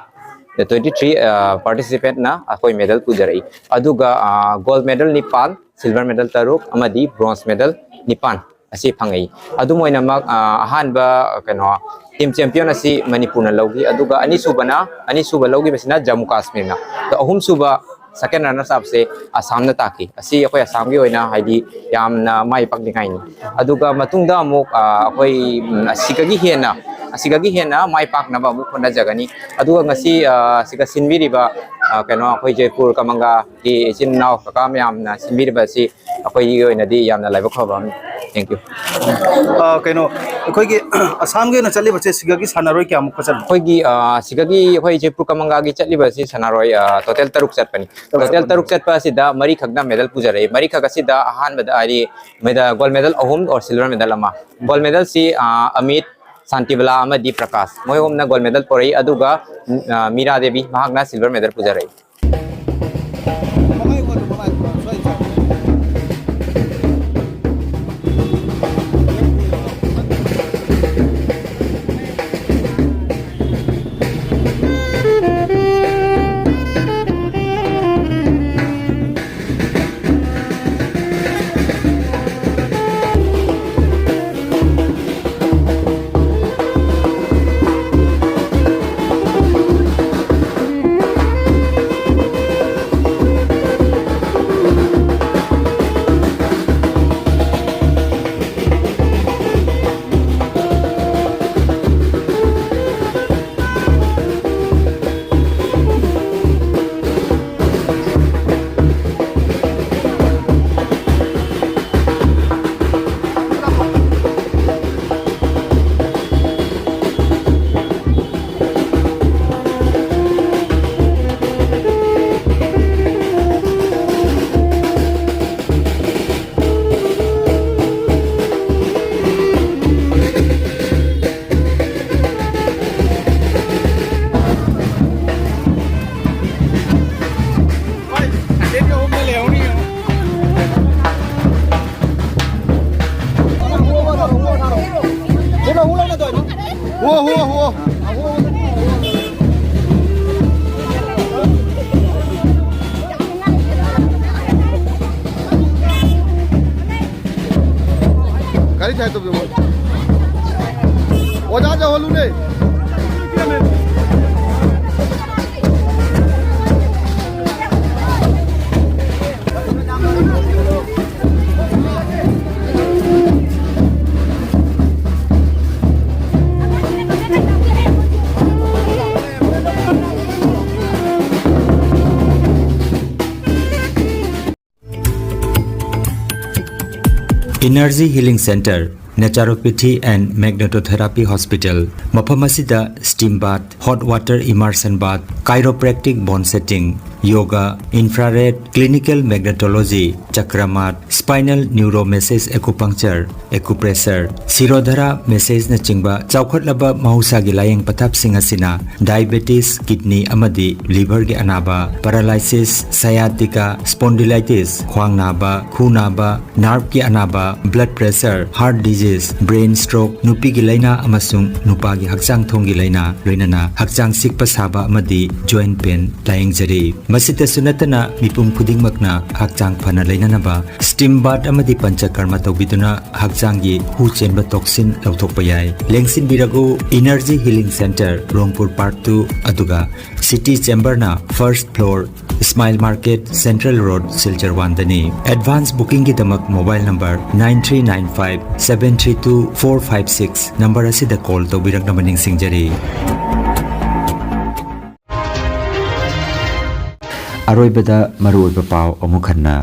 twenty three, ꯑ, ꯄꯥꯔꯇꯤꯁꯤꯄꯦꯟꯠꯅ ꯑꯩꯈꯣꯏ ꯃꯦꯗꯜ ꯄꯨꯖꯔꯛꯏ꯫ ꯑꯗꯨꯒ, ꯑ, ꯒꯣꯜꯗ ꯃꯦꯗꯜ ꯅꯤꯄꯥꯟ, ꯁꯤꯜꯚꯔ ꯃꯦꯗꯜ ꯇꯔꯨꯛ ꯑꯃꯗꯤ ꯕ꯭ꯔꯣꯟꯖ ꯃꯦꯗꯜ ꯅꯤꯄꯥꯟ ꯑꯁꯤ ꯐꯪꯉꯛꯏ꯫ ꯑꯗꯨꯝ ꯑꯣꯏꯅꯃꯛ, ꯑ, ꯑꯍꯥꯟꯕ, ꯀꯩꯅꯣ, ꯇꯤꯝ ꯆꯦꯝꯄꯤꯌꯟ ꯑꯁꯤ ꯃꯅꯤꯄꯨꯔꯅ ꯂꯧꯈꯤ, ꯑꯗꯨꯒ ꯑꯅꯤꯁꯨꯕꯅ, ꯑꯅꯤꯁꯨꯕ ꯂꯧꯈꯤꯕꯁꯤꯅ ꯖꯝꯃꯨ ꯀꯥꯁꯃꯤꯔꯅ, ꯑꯗꯣ ꯑꯍꯨꯝꯁꯨꯕ ꯁꯦꯀꯦꯟ ꯔꯟꯅꯔꯁ ꯑꯞꯁꯦ ꯑꯁꯥꯝꯅ ꯇꯥꯈꯤ꯫ ꯑꯁꯤ ꯑꯩꯈꯣꯏ ꯑꯁꯥꯝꯒꯤ ꯑꯣꯏꯅ, ꯍꯥꯏꯗꯤ, ꯌꯥꯝꯅ ꯃꯥꯏ ꯄꯥꯛꯅꯤꯡꯉꯥꯏꯅꯤ꯫ ꯑꯗꯨꯒ ꯃꯇꯨꯡꯗ ꯑꯃꯨꯛ, ꯑ, ꯑꯩꯈꯣꯏ, ꯎꯝ, ꯑꯁꯤꯗꯒꯤ ꯍꯦꯟꯅ, ꯑꯁꯤꯗꯒꯤ ꯍꯦꯟꯅ ꯃꯥꯏ ꯄꯥꯛꯅꯕ ꯑꯃꯨꯛ ꯍꯣꯠꯅꯖꯒꯅꯤ꯫ ꯑꯗꯨꯒ ꯉꯁꯤ, ꯑ, ꯑꯁꯤꯗ ꯁꯤꯟꯕꯤꯔꯤꯕ, ꯑ, ꯀꯩꯅꯣ, ꯑꯩꯈꯣꯏ ꯖꯣꯏꯄꯨꯔ ꯀꯃꯪꯒꯥꯒꯤ ꯏꯆꯤꯟ ꯏꯅꯥꯎ ꯀꯀꯥ ꯃꯌꯥꯝꯅ ꯁꯤꯟꯕꯤꯔꯤꯕ ꯑꯁꯤ ꯑꯩꯈꯣꯏꯒꯤ ꯑꯣꯏꯅꯗꯤ ꯌꯥꯝꯅ ꯂꯥꯏꯕꯛ ꯐꯕ ꯑꯃꯅꯤ꯫ Thank you꯫ ꯑ, ꯀꯩꯅꯣ, ꯑꯩꯈꯣꯏꯒꯤ ꯑꯁꯥꯝꯒꯤ ꯑꯣꯏꯅ ꯆꯠꯂꯤꯕꯁꯦ ꯁꯤꯒꯒꯤ ꯁꯥꯟꯅꯔꯣꯏ ꯀꯌꯥꯃꯨꯛꯀ ꯆꯠꯂꯤ? ꯑꯩꯈꯣꯏꯒꯤ, ꯑ, ꯁꯤꯒꯒꯤ ꯑꯩꯈꯣꯏ ꯖꯣꯏꯄꯨꯔ ꯀꯃꯪꯒꯥꯒꯤ ꯆꯠꯂꯤꯕ ꯑꯁꯤ ꯁꯥꯟꯅꯔꯣꯏ, ꯑ, ꯇꯣꯇꯦꯜ ꯇꯔꯨꯛ ꯆꯠꯄꯅꯤ꯫ ꯇꯔꯨꯛ ꯇꯣꯇꯦꯜ ꯆꯠꯄꯅꯤ꯫ ꯇꯔꯨꯛ ꯆꯠꯄ ꯑꯁꯤꯗ ꯃꯔꯤꯈꯛꯅ ꯃꯦꯗꯜ ꯄꯨꯖꯔꯛꯏ꯫ ꯃꯔꯤꯈꯛ ꯑꯁꯤꯗ ꯑꯍꯥꯟꯕꯗ, ꯍꯥꯏꯗꯤ, ꯃꯦꯗ-, ꯒꯣꯜ ꯃꯦꯗꯜ ꯑꯍꯨꯝ ꯑꯣꯔ ꯁꯤꯜꯚꯔ ꯃꯦꯗꯜ ꯑꯃ꯫ ꯒꯣꯜ ꯃꯦꯗꯜꯁꯤ, ꯑ, ꯑꯃꯤꯠ, ꯁꯥꯟꯇꯤꯕꯂꯥ ꯑꯃꯗꯤ ꯄ꯭ꯔꯀꯥꯁ, ꯃꯣꯏ ꯑꯍꯨꯝꯅ ꯒꯣꯜ ꯃꯦꯗꯜ ꯄꯨꯔꯛꯏ꯫ ꯑꯗꯨꯒ, ꯑ, ꯃꯤꯔꯥ ꯗꯦꯕꯤ, ꯃꯍꯥꯛꯅ ꯁꯤꯜꯚꯔ ꯃꯦꯗꯜ ꯄꯨꯖꯔꯛꯏ꯫ ꯑꯣꯖꯥ ꯌꯧꯍꯜꯂꯨꯅꯦ꯫ Energy Healing Center, Naturopathy and Magnetotherapy Hospital, ꯃꯐꯝ ꯑꯁꯤꯗ steam bath, hot water immersion bath, chiropractic bone setting, yoga, infrared, clinical magnetology, ꯆꯀ꯭ꯔꯃꯥꯠ, spinal neuromassage acupuncture, acupressure, ꯁꯤꯔꯣꯙꯔꯥ ꯃꯦꯁꯦꯖꯅꯆꯤꯡꯕ ꯆꯥꯎꯈꯠꯂꯕ ꯃꯍꯧꯁꯥꯒꯤ ꯂꯥꯌꯦꯡ ꯄꯊꯥꯞꯁꯤꯡ ꯑꯁꯤꯅ diabetes, kidney ꯑꯃꯗꯤ liverꯒꯤ ꯑꯅꯥꯕ, paralysis, sciatica, spondylitis, ꯈ꯭ꯋꯥꯡ ꯅꯥꯕ, ꯈꯨ ꯅꯥꯕ, nerveꯀꯤ ꯑꯅꯥꯕ, blood pressure, heart disease, brain stroke, ꯅꯨꯄꯤꯒꯤ ꯂꯥꯏꯅꯥ ꯑꯃꯁꯨꯡ ꯅꯨꯄꯥꯒꯤ ꯍꯛꯆꯥꯡ ꯊꯣꯡꯒꯤ ꯂꯥꯏꯅꯥ, ꯂꯣꯏꯅꯅ ꯍꯛꯆꯥꯡ ꯆꯤꯛꯄ ꯁꯥꯕ ꯑꯃꯗꯤ joint pain ꯂꯥꯌꯦꯡꯖꯔꯤ꯫ ꯃꯁꯤꯇꯁꯨ ꯅꯠꯇꯅ ꯃꯤꯄꯨꯝ ꯈꯨꯗꯤꯡꯃꯛꯅ ꯍꯛꯆꯥꯡ ꯐꯅ ꯂꯩꯅꯅꯕ steam bath ꯑꯃꯗꯤ ꯄꯟꯆꯀꯔꯃ ꯇꯧꯕꯤꯗꯨꯅ ꯍꯛꯆꯥꯡꯒꯤ ꯍꯨ ꯆꯦꯟꯕ toxin ꯂꯧꯊꯣꯛꯄ ꯌꯥꯏ꯫ ꯂꯦꯡꯁꯤꯟꯕꯤꯔꯒꯨ Energy Healing Center, ꯔꯣꯡꯄꯨꯔ Park two, ꯑꯗꯨꯒ City Chamberꯅ first floor, Smile Market, Central Road, Silchar one ꯗꯅꯤ꯫ Advance bookingꯒꯤꯗꯃꯛ mobile number nine three nine five seven three two four five six number ꯑꯁꯤꯗ call ꯇꯧꯕꯤꯔꯛꯅꯕ ꯅꯤꯡꯁꯤꯡꯖꯔꯤ꯫ ꯑꯔꯣꯏꯕꯗ ꯃꯔꯨꯑꯣꯏꯕ ꯄꯥꯎ ꯑꯃꯨꯛ ꯍꯟꯅ꯫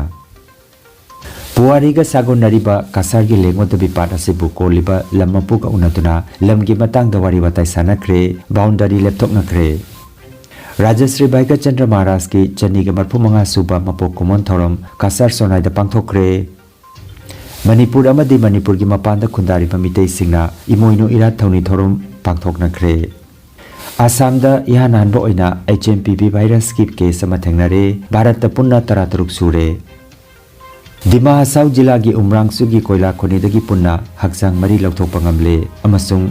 ꯄꯨꯋꯥꯔꯤꯒ ꯁꯥꯒꯣꯟꯅꯔꯤꯕ ꯀꯁꯥꯔꯒꯤ ꯂꯦꯡꯉꯣꯗꯕꯤ ꯄꯥꯠ ꯑꯁꯤꯕꯨ ꯀꯣꯜꯂꯤꯕ ꯂꯝ ꯃꯄꯨꯒ ꯎꯅꯗꯨꯅ ꯂꯝꯒꯤ ꯃꯇꯥꯡꯗ ꯋꯥꯔꯤ ꯋꯥꯇꯥꯏ ꯁꯥꯟꯅꯈ꯭ꯔꯦ, boundary ꯂꯦꯞꯊꯣꯛꯅꯈ꯭ꯔꯦ꯫ ꯔꯥꯖꯁ꯭ꯔꯤ ꯚꯥꯏꯒꯆꯟꯗ꯭ꯔ ꯃꯍꯥꯔꯥꯖꯀꯤ ꯆꯅꯤꯒ ꯃꯔꯐꯨ ꯃꯉꯥ ꯁꯨꯕ ꯃꯄꯣꯛ ꯀꯨꯝꯑꯣꯟ ꯊꯧꯔꯝ ꯀꯁꯥꯔ ꯁꯣꯅꯥꯏꯗ ꯄꯥꯡꯊꯣꯛꯈ꯭ꯔꯦ꯫ ꯃꯅꯤꯄꯨꯔ ꯑꯃꯗꯤ ꯃꯅꯤꯄꯨꯔꯒꯤ ꯃꯄꯥꯟꯗ ꯈꯨꯟꯗꯥꯔꯤꯕ ꯃꯤꯇꯩꯁꯤꯡꯅ ꯏꯃꯣꯏꯅꯨ ꯏꯔꯥꯠ ꯊꯧꯅꯤ ꯊꯧꯔꯝ ꯄꯥꯡꯊꯣꯛꯅꯈ꯭ꯔꯦ꯫ ꯑꯁꯥꯝꯗ ꯏꯍꯥꯟ ꯍꯥꯟꯕ ꯑꯣꯏꯅ H M P V virusꯀꯤ case ꯑꯃ ꯊꯦꯡꯅꯔꯦ꯫ ꯚꯥꯔꯠꯇ ꯄꯨꯟꯅ ꯇꯔꯥꯇꯔꯨꯛ ꯁꯨꯔꯦ꯫ ꯗꯤꯃꯥ ꯍꯁꯥꯎ ꯖꯤꯂꯥꯒꯤ ꯎꯝꯔꯥꯡꯁꯨꯒꯤ ꯀꯣꯏꯂꯥ ꯈꯨꯟꯅꯤꯗꯒꯤ ꯄꯨꯟꯅ ꯍꯛꯆꯥꯡ ꯃꯔꯤ ꯂꯧꯊꯣꯛꯄ ꯉꯝꯂꯦ ꯑꯃꯁꯨꯡ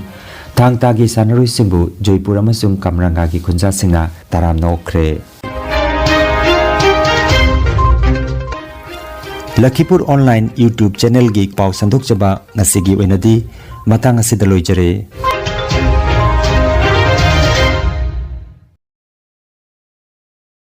ꯊꯥꯡ ꯇꯥꯒꯤ ꯁꯥꯟꯅꯔꯣꯏꯁꯤꯡꯕꯨ ꯖꯣꯏꯄꯨꯔ ꯑꯃꯁꯨꯡ ꯀꯝꯔꯪꯒꯥꯒꯤ ꯈꯨꯟꯖꯥꯁꯤꯡꯅ ꯇꯔꯥꯝꯅ ꯑꯣꯛꯈ꯭ꯔꯦ꯫ ꯂꯈꯤꯄꯨꯔ ꯑꯣꯟꯂꯥꯏꯟ YouTube ꯆꯦꯅꯦꯜꯒꯤ ꯄꯥꯎ ꯁꯟꯗꯣꯛꯆꯕ ꯉꯁꯤꯒꯤ ꯑꯣꯏꯅꯗꯤ ꯃꯇꯥꯡ ꯑꯁꯤꯗ ꯂꯣꯏꯖꯔꯦ꯫